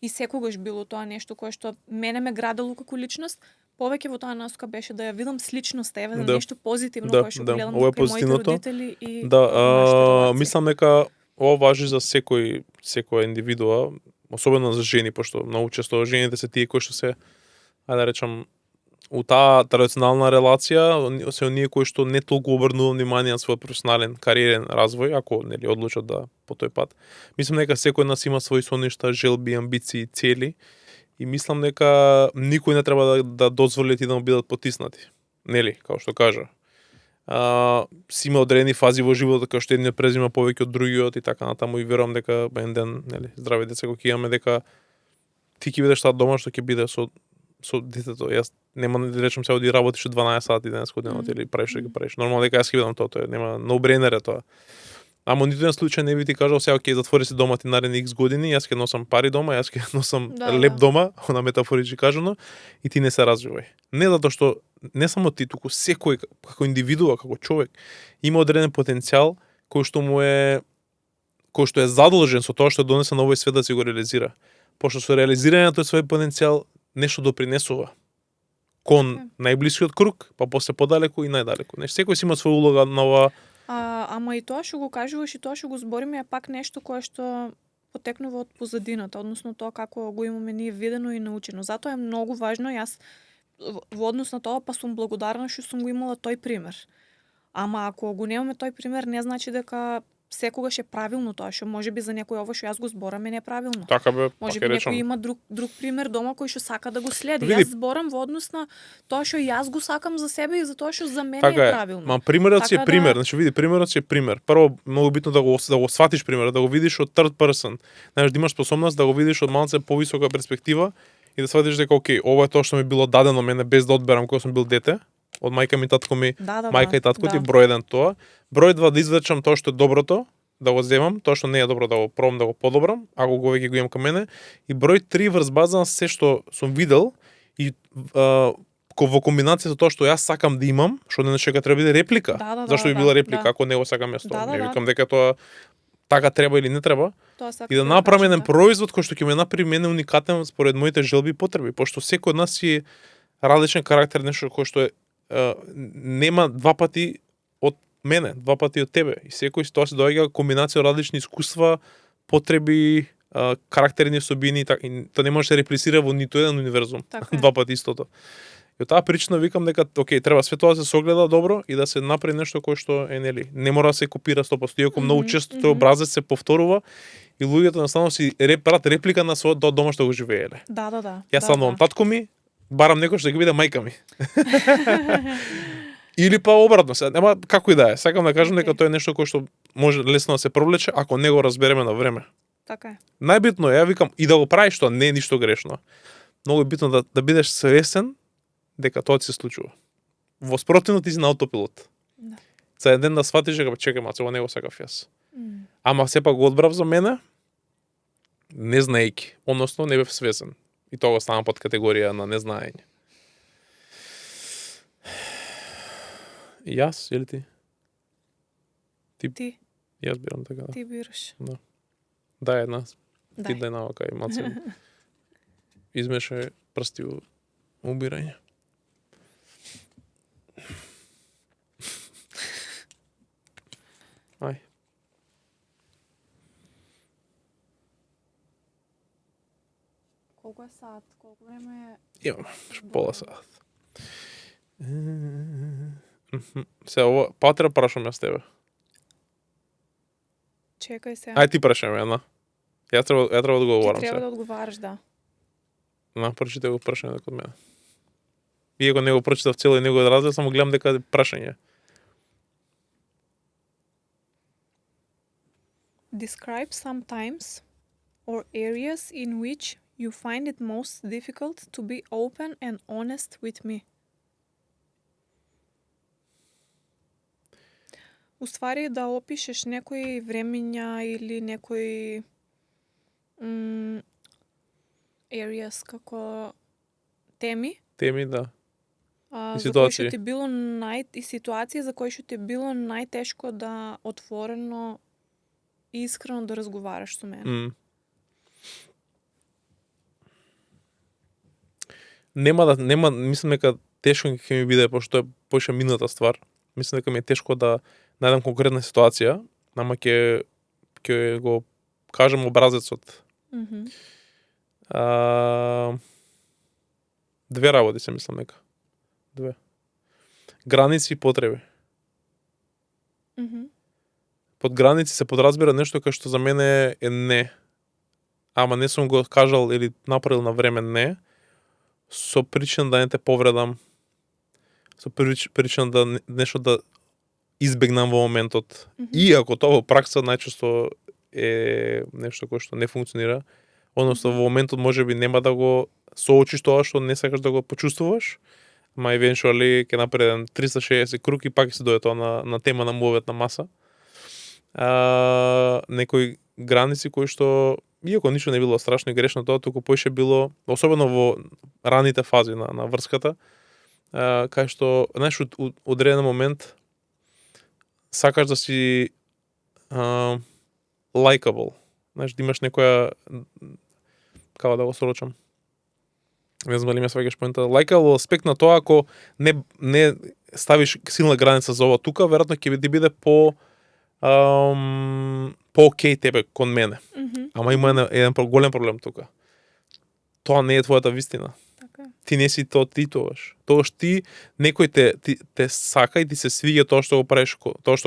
и секогаш било тоа нешто кое што мене ме градело како личност. Повеќе во таа насока беше да ја видам сличност, еве, нешто позитивно кое што го гледам кај моите родители и нашите релации. Мислам дека ова важи за секоја индивидуа, особено за жени, пошто многу често жените се тие кои што се, ајде да речам, у таа традиционална релација се оние кои што не толку обрнуваат внимание на својот професионален кариерен развој, ако нели одлучат да по тој пат. Мислам дека секој нас има свои соништа, желби, амбиции, цели и мислам дека никој не треба да дозволи ти да му бидат потиснати. Нели, како што кажа. Си има одредени фази во животот кај што едниот презима повеќе од другиот и така натаму и верувам дека еден ден, нели, здрави деца кога ќе имаме дека ти ќе бидеш таа дома што ќе биде со детето. Јас нема да речем сега оди работиш 12 сати денес годинот или правиш што ги правиш. Нормално дека јас ќе бидам тоа, нема no brainer е тоа. Ама ниту еден случај не би ти кажал сега ќе затвори се дома ти наредни X години, јас ќе носам пари дома, јас ќе носам леп дома, на метафорички кажано, и ти не се развивај. Не затоа што не само ти, туку секој како индивидуа, како човек има одреден потенцијал кој што е задолжен со тоа што е донесен на овој свет да си го реализира. Пошто со реализирањето тој свој потенцијал нешто допринесува кон најблискиот круг, па после подалеку и најдалеку. Секој си има своја улога на ова. Ама и тоа што го кажуваш и тоа што го збориме е пак нешто кое што потекнува од позадината, односно тоа како го имаме ние видено и научено. Затоа е многу важно, јас во однос на тоа па сум благодарна што сум го имала тој пример. Ама ако го немаме тој пример, не значи дека секогаш е правилно тоа што можеби за некој ово што јас го зборам е неправилно. Така бе, Можеби пак некој речам. има друг пример дома кој што сака да го следи. Види. Јас зборам во однос на тоа што јас го сакам за себе и за тоа што за мене Така е е. правилно. Ма примерот си е Така да- пример, значи види, примерот си е пример. Прво многу битно да го сватиш примерот, да го видиш од third person. Знаеш, да имаш способност да го видиш од малце повисока перспектива и да сватиш дека окей, ова е тоа што ми било дадено мене без да одберам кога сум бил дете, од мајка ми, татко ми, мајка и татко ти, број 1 тоа. Број 2 да извлечам тоа што е доброто, да го земам, тоа што не е добро да го пробам да го подобрам, ако го веќе го имам кај мене. И број 3 врз база на се што сум видел и во комбинација со тоа што јас сакам да имам, што не дека треба да биде реплика. Зашто би била реплика ако не го сакам јас тоа? Не викам дека тоа така треба или не треба. И да направам еден производ кој што ќе ме направи мене уникатен според моите желби и потреби, пошто секој од нас си различен карактер, нешто кој што е нема два пати од мене, два пати од тебе. И секој тоа се доаѓа комбинација од различни искуства, потреби, карактерни особини, и тоа не може да се реплицира во ниту еден универзум. Два пати истото. И од таа причина викам дека окей, треба све тоа да се согледа добро и да се направи нешто кое што е нели, не мора да се копира 100%, иако многу често тој образец се повторува и луѓето наставно си прават реплика на својот дома што го живееле. Да. Јас станувам татко ми, барам некој што ќе биде мајка ми. Или па обратно, нема како и да е. Сакам да кажам дека тоа е нешто кое што може лесно да се провлече ако не го разбереме на време. Така е. Најбитно е, ја викам, и да го правиш тоа, не е ништо грешно. Многу е битно да бидеш свесен дека тоа ти се случува. Во спротивно ти си на автопилот. Да. За еден ден да сватиш дека чекај маце, ова не го сакав јас. Ама сепак го одбрав за мене, не знаејќи, односно не бев свесен. И тоа го ставам под категорија на незнаење. Јас или ти? Ти. Јас бирам така, да. Ти бираш. Да, една. Дај. Ти дај навака и маце. Измешај прсти во убирање. Ај. Колку е сат? Колку време е? Имам, пола сат. Се, ова, Патра прашам јас тебе. Чекај се. Ај ти прашам една. Ја треба да го одговарам Ти треба се. да одговараш, да. Прочитай го прашање код мене. Иако не го прочитав цело и него од разле, само гледам дека е прашање. Describe some times or areas in which you find it most difficult to be open and honest with me. Уствари да опишеш некои времиња или некои areas како теми. Теми, да. И За кои ситуации. што ти било и ситуации за кои што ти било најтешко да отворено и искрено да разговараш со мене. Нема, мислам дека тешко ќе ми биде, пошто е поише мината ствар. Мислам дека ми е тешко да најдам конкретна ситуација, ама ќе го кажам образецот. Две работи се мислам дека. Две. Граници и потреби. Под граници се подразбира нешто кај што за мене е не. Ама не сум го кажал или направил на време не, со причина да не те повредам, со причина да нешто да избегнам во моментот. Иако тоа во пракса најчесто е нешто кое што не функционира, односно во моментот можеби нема да го соочиш тоа што не сакаш да го почувствуваш, ама eventually ќе направи еден 360 круг и пак ќе се дојде тоа на тема на муаветна маса. Некои граници кои што иако ништо не било страшно и грешно тоа, туку поише било, особено во раните фази на врската, кај што, знаеш, одреден момент сакаш да си likable. Знаеш, да имаш некоја, како да го сорочам, не знам дали ме сваќаш поента, likable аспект на тоа, ако не ставиш силна граница за ова тука, веројатно ќе ти биде по окей тебе кон мене. Ама има еден голем проблем тука. Тоа не е твојата вистина. Така. Ти не си ти тогаш. Тогаш ти некој те сака и ти се свиѓа тоа што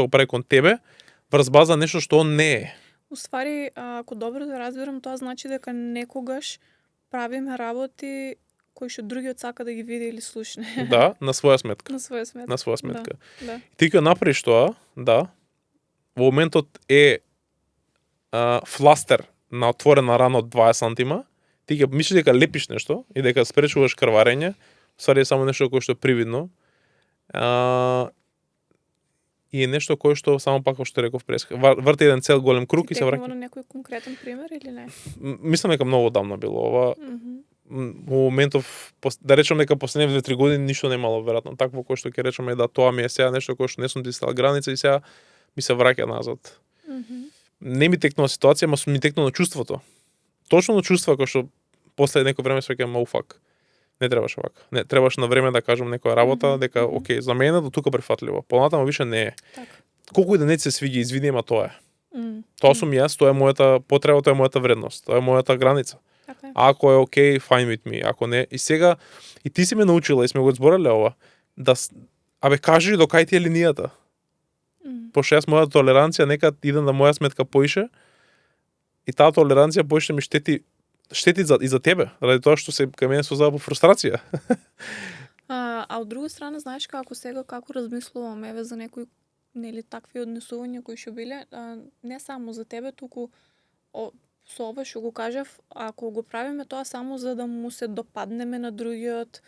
го прави кон тебе, врз база нешто што он не е. Уствари, ако добро да разберам, тоа значи дека некогаш правиме работи кои што другиот сака да ги види или слушне. Да, на своја сметка. На своја сметка. На своја сметка. Да. Ти ќе направиш тоа, да. Во моментот е фластер на отворена рана од 20 сантима, ти ќе мислиш дека лепиш нешто и дека спречуваш крварење, ствари е само нешто кое што е привидно. И е нешто кое што само пак што реков преска. Врти еден цел голем круг и се враќа. Ти на некој конкретен пример или не? Мислам дека многу одамна било ова. Во моментов, да речем дека последните 2-3 години ништо немало веројатно такво кој што ќе речеме да тоа ми е сега нешто кое што не сум ти стал граница и сега ми се враќа назад. Не ми текнува ситуација, ама ми текнува чувството. Точно на чувство кој што после некој време се веќе фак. Не требаше вака. Не требаше на време да кажам некоја работа дека окей, за мене до тука прифатливо. Понатаму више не е. Така. Колку и да не се свиѓа, извини, ама тоа е. Тоа сум јас, тоа е мојата потреба, тоа е мојата вредност, тоа е мојата граница. Така е. Ако е окей, fine with me, ако не, и сега и ти си ме научила и сме го збореле ова, да кажи до кај ти е линијата. Пошто јас мојата толеранција нека иде на моја сметка поише и таа толеранција поише ми штети и за тебе, ради тоа што се кај мене создава по фрустрација. Од друга страна, знаеш како сега како размислувам еве за некои нели такви однесувања кои што биле, не само за тебе, туку со ова што го кажав, ако го правиме тоа само за да му се допаднеме на другиот,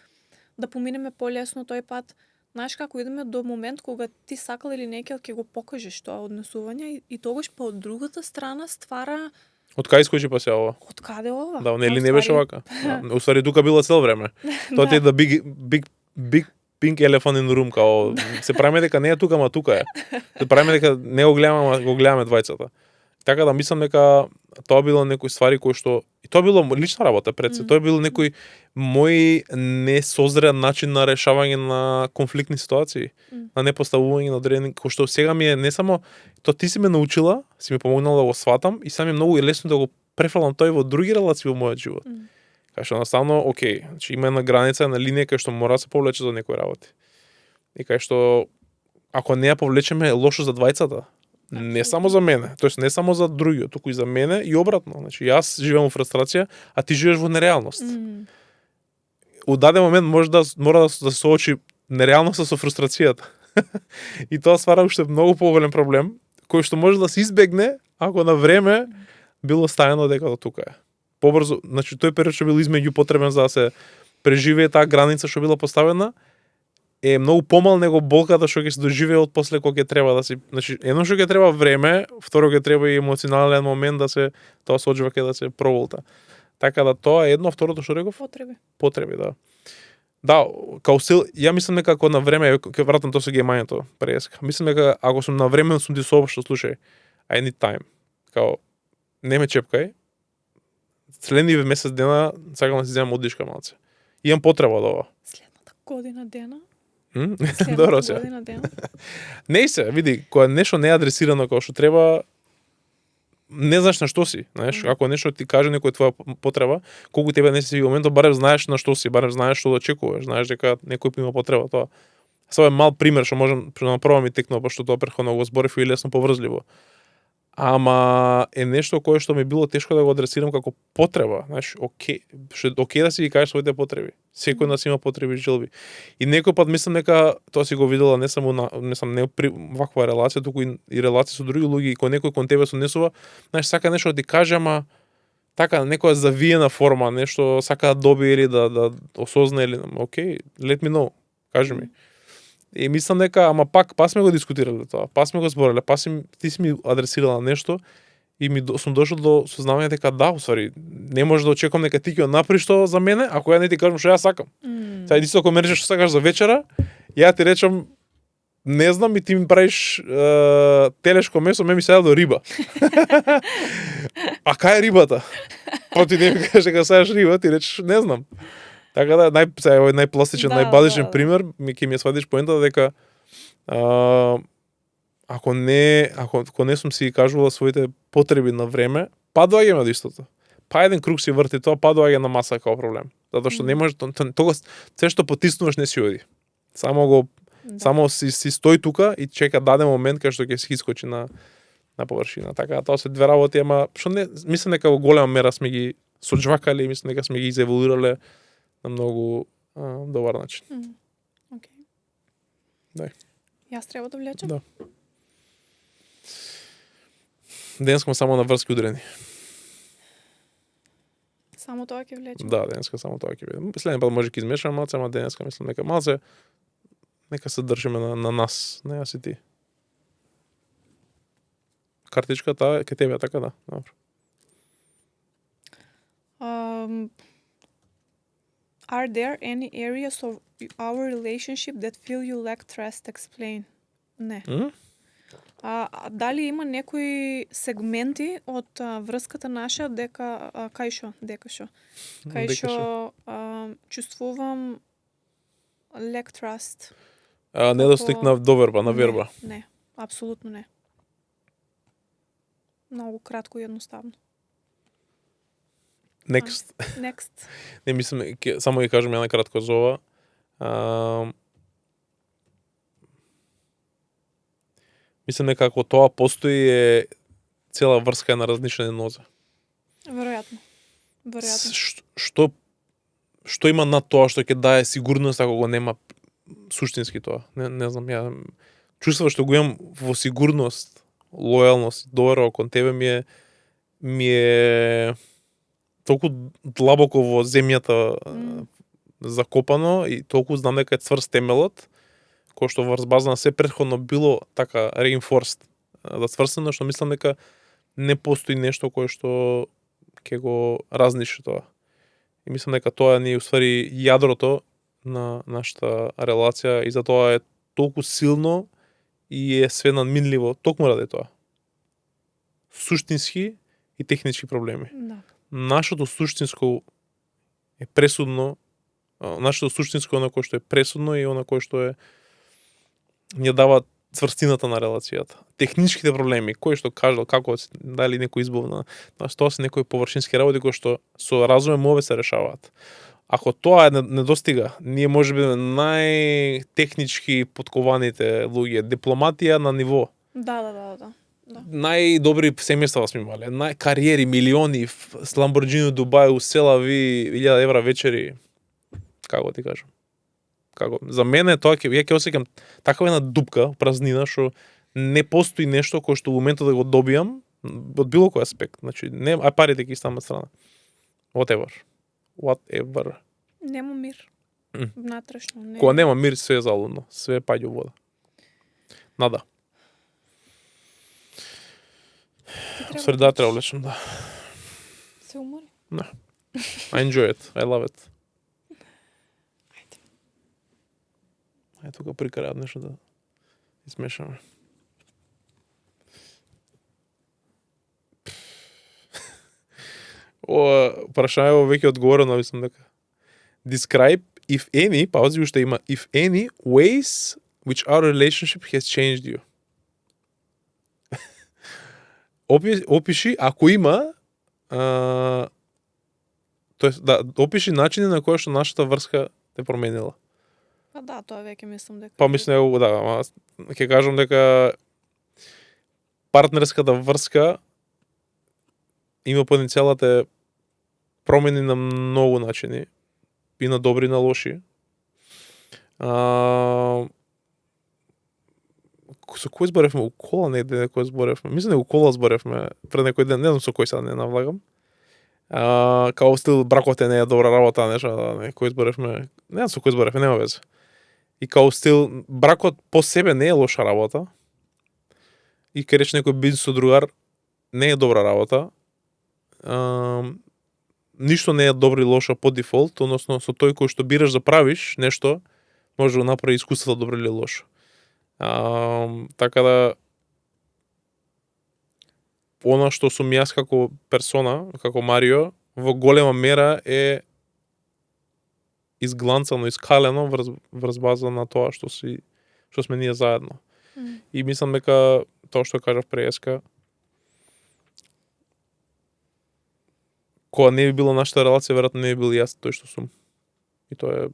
да поминеме полесно тој пат, знаеш како идеме до момент кога ти сакал или не ќе го покажеш тоа однесување и тогаш по другата страна ствара Од кај искочи па се ова? Од каде ова? Да, нели не беше вака. Уствари тука била цел време. Тоа ти е да big pink elephant in the room, као се правиме дека не е тука, ама тука е. Се правиме дека не го гледаме, ама го гледаме двајцата. Така да мислам дека тоа било некои ствари кои што и тоа било лична работа пред се. Тоа било некој мој несозрен начин на решавање на конфликтни ситуации, на непоставување на одредени кои што сега ми е не само тоа ти си ме научила, си ми помогнала да го сватам и сега ми е многу лесно да го префрлам тој во други релации во мојот живот. Кај што наставно, окей, значи има една граница, една линија кај што мора да се повлече за некои работи. И кај што ако не ја повлечеме е лошо за двајцата. Не само за мене, тоест не само за другиот, туку и за мене и обратно. Значи јас живеам во фрустрација, а ти живееш во нереалност. У даден момент мора да се соочи нереалноста со фрустрацијата. И тоа ствара уште многу поголем проблем, кој што може да се избегне ако на време било ставено дека до тука е. Побрзо, значи тој период што бил измеѓу потребен за да се преживее таа граница што била поставена, е многу помал него болката што ќе се доживее од после кога ќе треба да се, значи едно што ќе треба време, второ ќе треба и емоционален момент да се тоа соџва ќе да се проволта. Така да тоа е едно, второто што реков? Потреби, да. Да, као сил, ја мислам дека ако на време ќе вратам тоа со гејмањето преска. Мислам дека ако сум на време сум ти соопштил, слушај, I need time. Као не ме чепкај. Следниве месец дена сакам да си земам одишка малце. Имам потреба од ова. Следната година дена? Добро се. Не се, види, кога нешто не е адресирано како што треба, не знаеш на што си, знаеш, ако нешто ти каже некој твоја потреба, колку тебе не се свига моментот, барем знаеш на што си, барем знаеш што да очекуваш, знаеш дека некој има потреба тоа. Сега е мал пример што можам на прво ми текнува пошто тоа претходно го зборев и лесно поврзливо. Ама е нешто кое што ми било тешко да го адресирам како потреба, знаеш, окей да си ги кажеш своите потреби. Секој нас има потреби и желби. И некој пат мислам дека тоа си го видела не само не при ваква релација, туку и релација со други луѓе, и кога некој кон тебе се однесува, знаеш, сака нешто да ти каже, ама така некоја завиена форма, нешто сака да добие или да осознае или окей, let me know, кажи ми. И мислам дека, ама пак сме го дискутирале тоа, сме го збореле, ти си ми адресирала нешто и сум дошол до сознавање дека да, усвари, не може да очекувам дека ти ќе направиш тоа за мене, ако ја не ти кажам што ја сакам. Сега единствено ако ме речеш што сакаш за вечера, ја ти речам не знам и ти ми правиш телешко месо, ме ми седа до риба. А кај е рибата? Па ти не ми кажеш дека сакаш риба, ти речеш не знам. Така да, најпластичен, најбазичен пример, ќе ми ја свадиш поента дека ако не сум си кажувала своите потреби на време, доаѓаме до истото. Еден круг си врти тоа, доаѓа на маса како проблем. Затоа што не може тогаш се што потиснуваш не си оди. Само си стои тука и чека даден момент кај што ќе се искочи на на површина. Така тоа се две работи, ама што не мислам дека во голема мера сме ги соџвакали, мислам дека сме ги изеволурале на многу добар начин. Океј. Дај. Јас треба да влечам? Да. Денеска само на врски удрени. Само тоа ќе влечам? Да, денеска само тоа ќе биде. Следен пат може ќе измешам малце, ама денеска мислам дека малце нека се држиме на нас, не јас и ти. Картичка таа ке тебе така да. Добро. Are there any areas of our relationship that feel you lack trust? Explain. Не. Дали има некои сегменти од врската наша дека кај што чувствувам lack trust? Недостиг на доверба, на верба. Не, апсолутно не. Многу кратко и едноставно. Next. Не мислам, само ќе кажам една кратко за ова. Мислам дека ако тоа постои е цела врска на разнишени нозе. Веројатно. Што има над тоа што ќе дае сигурност ако го нема суштински тоа? Не знам, ја чувствувам што го имам во сигурност, лојалност, доверба кон тебе ми е толку длабоко во земјата закопано и толку знам дека е цврст темелот, кој што врз база на се претходно било така reinforced, да цврстено, што мислам дека не постои нешто кое што ќе го разниши тоа. И мислам дека тоа ни е уствари јадрото на нашата релација и затоа е толку силно и е све надминливо токму ради тоа. Суштински и технички проблеми. Да. Нашето суштинско е пресудно, нашето суштинско е она кое што е пресудно и она кое што е ни дава цврстината на релацијата. Техничките проблеми, кој што кажал, како, дали некој избавна, тоа се некои површински работи кои што со разумен мове се решаваат. Ако тоа не достига, ние може би најтехнички подкованите луѓе, дипломатија на ниво. Да. Најдобри семејства сме имале, кариери, милиони, с Ламборџини Дубај, усела ви 1000 евра вечери. Како ти кажам? За мене тоа ја ќе осеќам такава една дупка, празнина, што не постои нешто кое што во моментот да го добијам од било кој аспект. Значи, не, парите ќе ставам страна. Whatever. Нема мир. Внатрешно. Не. Кога нема мир, све е залудно. Све паѓа во вода. Нада. Среда треба влечем, да. Се умори? Не. I enjoy it. I love it. Ајде тука прикарат нешто да измешаме. Прашање веќе одговорено, мислам дека. Describe if any, паузи уште има, if any ways which our relationship has changed you. Опиши ако има тоест да опиши начини на кои што нашата врска те променила. Да, тоа веќе мислам дека. Мислам да, ама ќе кажам дека партнерската врска има потенцијал да те промени на многу начини, и на добри и на лоши. Со кој зборевме у кола негде кој зборевме? Мислам дека у кола зборевме пред некој ден, не знам со кој сега не навлагам. Као стил бракот е не е добра работа, нешто, кој зборевме, не знам со кој зборевме, нема везе. И као стил бракот по себе не е лоша работа. И ке рече некој бизнис другар не е добра работа. Ништо не е добро и лошо по дефолт, односно со тој кој што бираш да правиш нешто, може да го направи искуството добро или лошо. Така да она што сум јас како персона, како Марио, во голема мера е изгланцано, искалено врз база на тоа што сме ние заедно. И мислам дека тоа што кажав преска, кога не би била нашата релација, веројатно не би бил јас тој што сум. И тоа е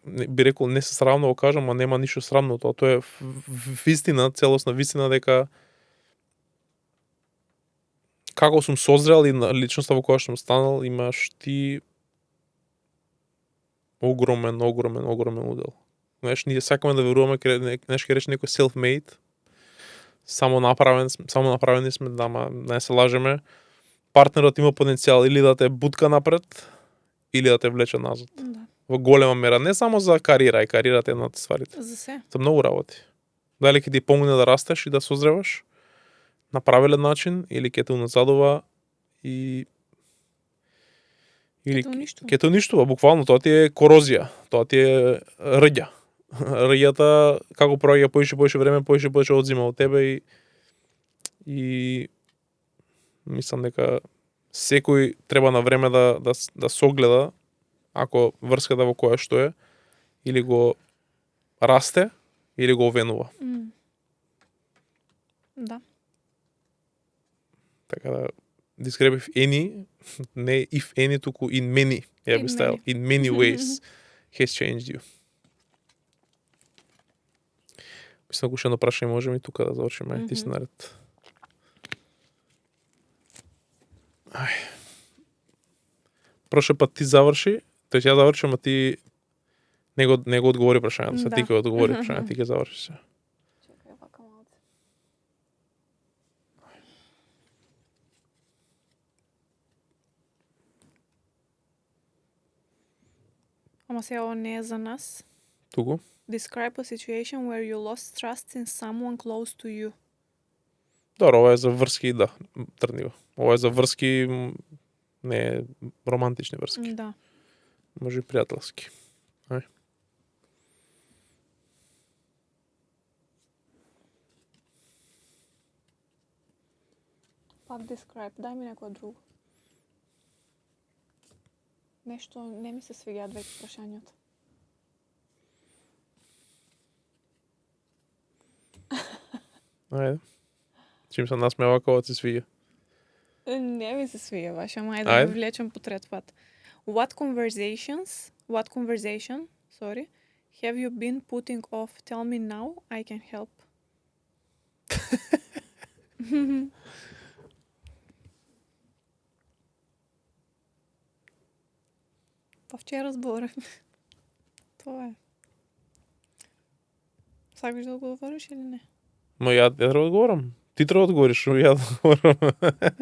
би рекол не се срамно го кажам, а нема ништо срамно тоа. Тоа е вистина, целосна вистина дека како сум созрел и на личноста во која сум станал, имаш ти огромен удел. Знаеш, ние сакаме да веруваме нешто ќе рече некој self-made, само направени сме, ама не се лажеме. Партнерот има потенцијал или да те бутка напред, или да те влече назад. Да. Во голема мера, не само за кариера, и кариерата е една од стварите. За се. За многу работи. Дали ќе ти помогне да растеш и да созреваш на правилен начин, или ќе те уназадува и или ќе те уништува, буквално тоа ти е корозија, тоа ти е рѓа. Рѓата како проаѓа поише време, поише одзима од тебе и мислам дека секој треба на време да согледа ако врската во која што е или го расте или го овенува. Да. Така да describe if any, не if any, туку in many, ја би ставил, in many ways has changed you. Мислам, уште едно прашање можеме и тука да завршиме. Ти си наред. Прошли пат ти заврши, тоест ја завршам, а ти не го одговори прашањето, се ти ќе одговори прашањето, ти ќе завршиш се. Чекај вака малце. Ама сега ова не е за нас. Туку? Describe a situation where you lost trust in someone close to you. Добро, ова е за врски, да, тргни го. Ова е за врски, не е романтични врски. Да. Може и пријателски. Ај. Пак describe, дај ми некој друго. Нешто не ми се свиѓаат веќе прашањата. Ајде. Чим се насмева кога ти свиѓа? Не ми се свиѓа баш, ама ајде да влечем по трет пат. What conversation, have you been putting off? Tell me now, I can help. Па вчера зборевме. Тоа е. Сакаш да го говориш или не? Ма ја треба да одговорам. Ти треба да одговориш, ја да одговорам.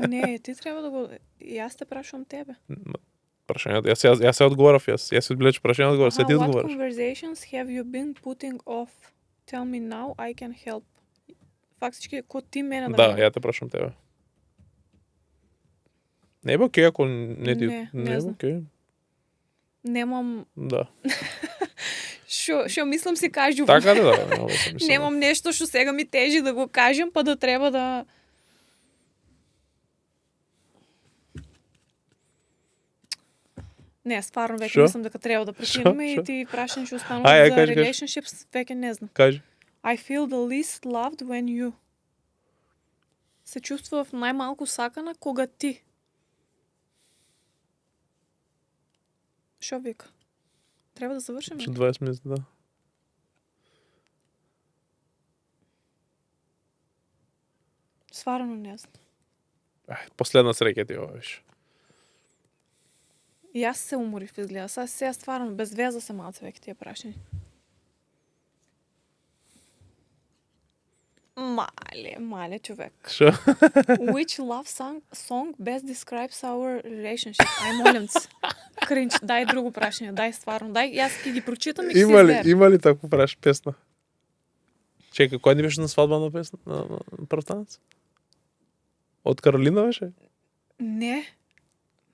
Не, ти треба да го... Јас те прашувам тебе. Прашањето, јас се одговорав, јас се одблече прашање одговор, се ти одговориш. What conversations have you been putting off? Tell me now, I can help. Фактички, ко ти мене да... Да, ја те прашам тебе. Не е окей, ако не ти... Не е окей. Немам... Да. Шо мислам си кажувам. Така да. Немам нешто што сега ми тежи да го кажем, па да треба да... Не, стварно веќе мислам дека треба да прекинеме и ти прашање што останува за relationships, веќе не знам. Кажи. I feel the least loved when you. Се чувствував најмалку сакана кога ти. Шо вика? Треба да завршиме? 20 минути, да. Сварно не знам. Последна среќа ти ова беше. Јас се уморив изгледа. Сега стварно без веза се малце веќе тие прашања. Мале човек. Шо? Which love song best describes our relationship? Ај молам се. Кринч, дај друго прашање, дај стварно, дај, јас ќе ги прочитам и ќе си изберам. Има ли такво песна? Чекај, која ни беше на свадбана песна на прв танец? Од Каролина беше? Не.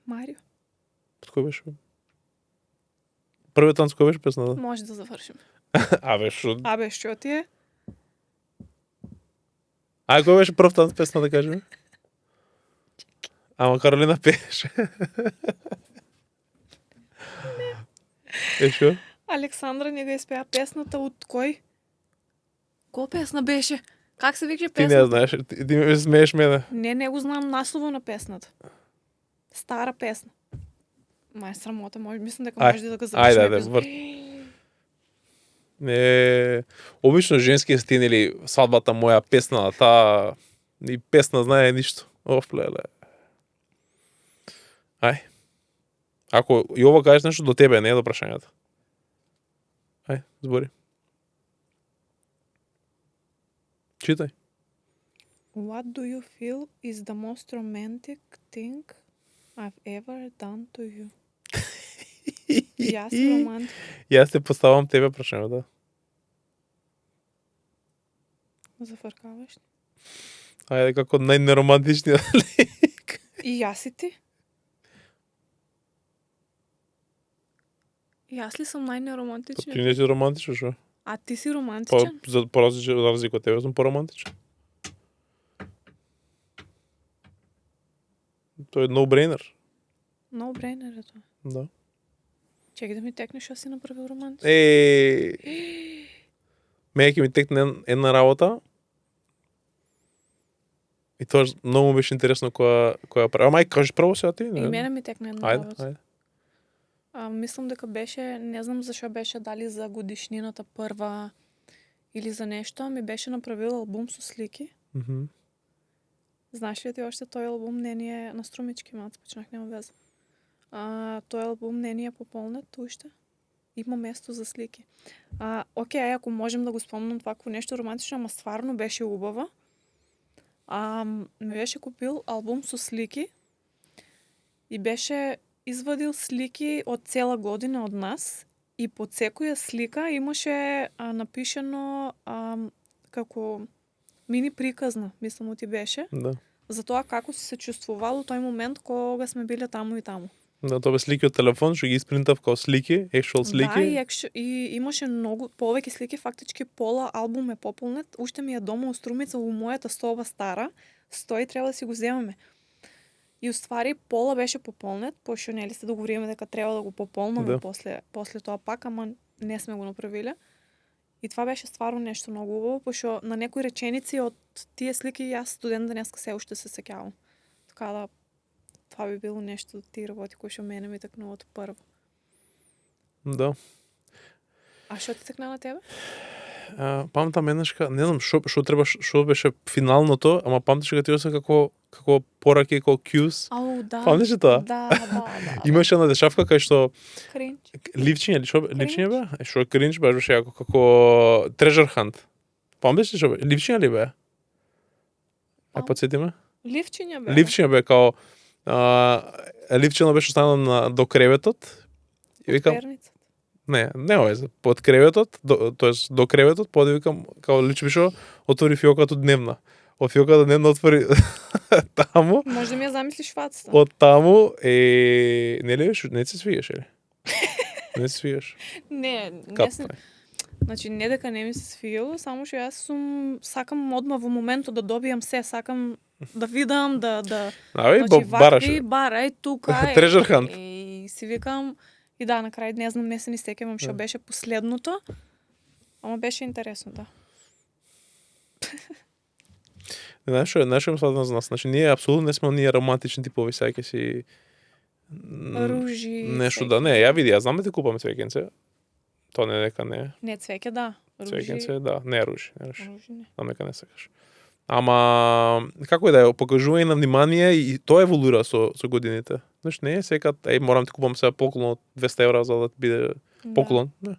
Марио. Од кој беше? Првиот танц кој беше песна? Да? Може да завршим. Шо ти е? Кој беше прв танц песна да кажеме? Ама Каролина пееше. Шо? Александра не го испеа песната од кој? Која песна беше? Как се викаше песната? Ти не знаеш, ти ме смееш мене. Не го знам насловот на песната. Стара песна. Мај срамота, мислам дека може да го завршиме. Обично женски стени или свадбата моја песна, таа и песна знае ништо. Леле. Ај. Ако и ова кажеш нешто до тебе, не е до прашањето. Ај, збори. Читај. What do you feel is the most romantic thing I've ever done to you? Јас сум романтик. Јас те поставам тебе прашањето. Зафркаваш. Ајде, како најнеромантичниот лик. И јас и ти? Јас ли сум најнеромантичниот? Ти не си романтичен, шо? А ти си романтичен? За разлика од тебе сум поромантичен. Тоа е no-brainer. No brainer е тоа. Да. Чекай да ми текнеш што си направил романтично. Мене ќе ми текне една работа. И тоа многу беше интересно која прави. Ама кажеш прво сега ти? И мене ми текне една Ајде, работа. ајде. Мислам дека беше, не знам зашо беше, дали за годишнината прва или за нешто, ми беше направил албум со слики. Мгм. Знаеш ли ти още тој албум не ни е на струмички, малку почнах нема веза. Тој албум не ни е пополнет уште. Има место за слики. Океј, ако можем да го спомнам вакво нешто романтично, ама стварно беше убава. Ми беше купил албум со слики и беше извадил слики од цела година од нас и под секоја слика имаше напишано како мини приказна, мислам ти беше, Да. за тоа како си се чувствувал тој момент кога сме биле таму и таму. Да, тоа бе слики од телефон, што ги испринтав као слики, actual слики. Да, и имаше многу повеќе слики, фактички пола албум е пополнет, уште ми е дома у Струмица во мојата соба стара, стои, треба да си го земеме. И уствари пола беше пополнет, пошто нели се договориме дека треба да го пополнаме Да. после тоа пак, ама не сме го направиле. И това беше стварно нешто многу убаво, пошто на некои реченици од тие слики јас студент денеска се уште се сеќавам. Така да това би било нешто од тие работи кои што мене ми текнува од прво. Да. А што ти текна на тебе? Памтам еднашка, не знам што беше финалното, ама памтиш дека ти се како пораки, како cues. Ау, да. Памтиш ли тоа? Да. Имаше една дешавка кај што Кринч. ливчиња или што ливчиња бе? Што кринч беше јако како treasure hunt. Памтиш ли што бе? Ливчиња ли бе? Ај подсети ме. Ливчиња бе. Ливчиња бе као ливчиња беше останало до креветот. И викам, Перница. не везе, под креветот, тоест до креветот, поде викам, као личи бишо, отвори фиоката дневна. Од фиоката дневна отвори таму. Може да ми ја замислиш фацата. Од таму не се свиеш или? Не се свиеш. Не Капна сум. е. Значи не дека не ми се свиело, само што јас сакам одма во моментот да добијам се, сакам да видам, да Абе, бараш. барај тука. Treasure hunt. И си викам и да, на крај не знам, не се ни сеќавам што беше последното. Ама беше интересно, да. Знаеш што сватам за нас? Значи ние апсолутно не сме ние романтични типови, сега ќе си Ружи. нешто да не, ја види, ја знам да ти купам цвеќенце. Тоа не дека не. Не цвеќе, да. Цвеќенце, да, не ружи, Ружи не. Знам дека не сакаш. Ама како и да е, покажување на внимание и тоа еволуира со годините. Знаеш, не е секад, морам ти купам сега поклон од 200 евра за да биде поклон. Не.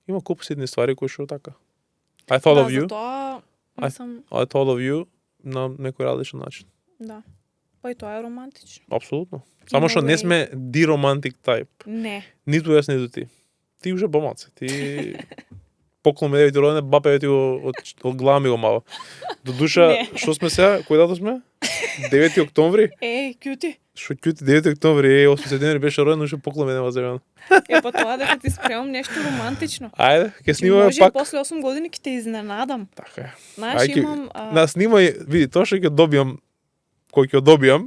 Има куп ситни ствари кои што така. I thought of you. Затоа мислам, I thought of you на некој различен начин. да. Па и тоа е романтично. Апсолутно. Само што не сме the romantic type. Не. Ниту јас, ниту ти. Ти уже помалце. Ти поклон ме ти родене, бапе ти од глава ми го мава. До душа, што сме сега? Кој датум сме? 9 октомври? Кјути. Што кјути 9 октомври, 8 септември беше роден, уште поклон ме нема земјано. Па тоа дека ти спремам нешто романтично. Ајде, ќе снимаме може пак. после 8 години ќе те изненадам. Така е. Знаеш, имам На снимај, види, тоа што ќе добијам, кој ќе добијам,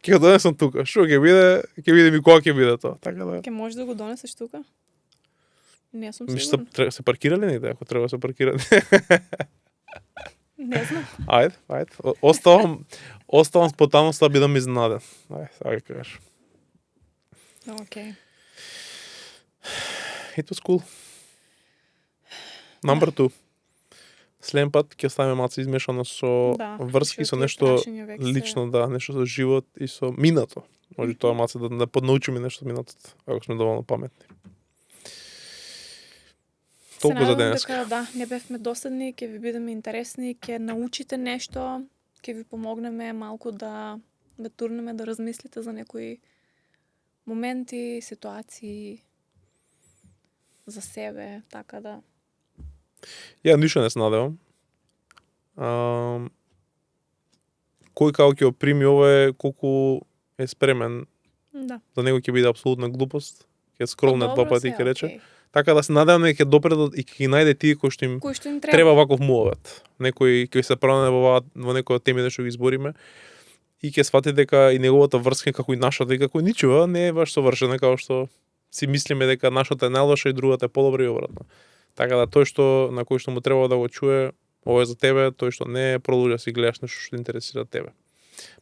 ќе го донесам тука. Што ќе биде ми кога ќе биде тоа. Така да. ќе можеш да го донесеш тука? Не сум Мислиш сигурна. се паркирале негде, ако треба да се паркират. Не знам. Ајде. Оставам спотаноста да бидам изненаден. Ајде, сега кажеш. Океј. It was cool. Number 2. Следен пат ќе ставиме малку измешано со врски, со нешто лично, нешто со живот и со минато. Може тоа малку да поднаучиме нешто од минатото, ако сме доволно паметни. Толку за денес. Дека, не бевме доsadни, ќе ви бидеме интересни, ќе научите нешто, ќе ви помогнеме малку да турнеме, да размислите за некои моменти, ситуации за себе, така да. Ја ништо не се надевам. Кој како ќе оприми ова е колку е спремен. Да. За него ќе биде апсолутна глупост. Ќе скролне два пати и ќе рече. Okay. Така да се надевам дека ќе допре и ќе ги најде тие кои што им треба ваков муавет. Некој ќе се пронајде во некој од темите што ги избориме и ќе свати дека и неговата врска како и нашата и како ничува не е баш совршена како што си мислиме дека нашата е најлоша и другата е подобра и обратно. Така да тој што на кој што му треба да го чуе, ова е за тебе, тој што не е, продолжи да си гледаш нешто што интересира тебе.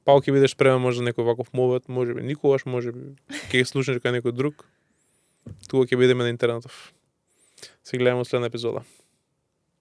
Па ќе бидеш спремен може за некој ваков муавет, можеби никогаш, можеби ќе ги слушнеш кај некој друг. Тука ќе бидеме на интернетов. Се гледаме во следна епизода.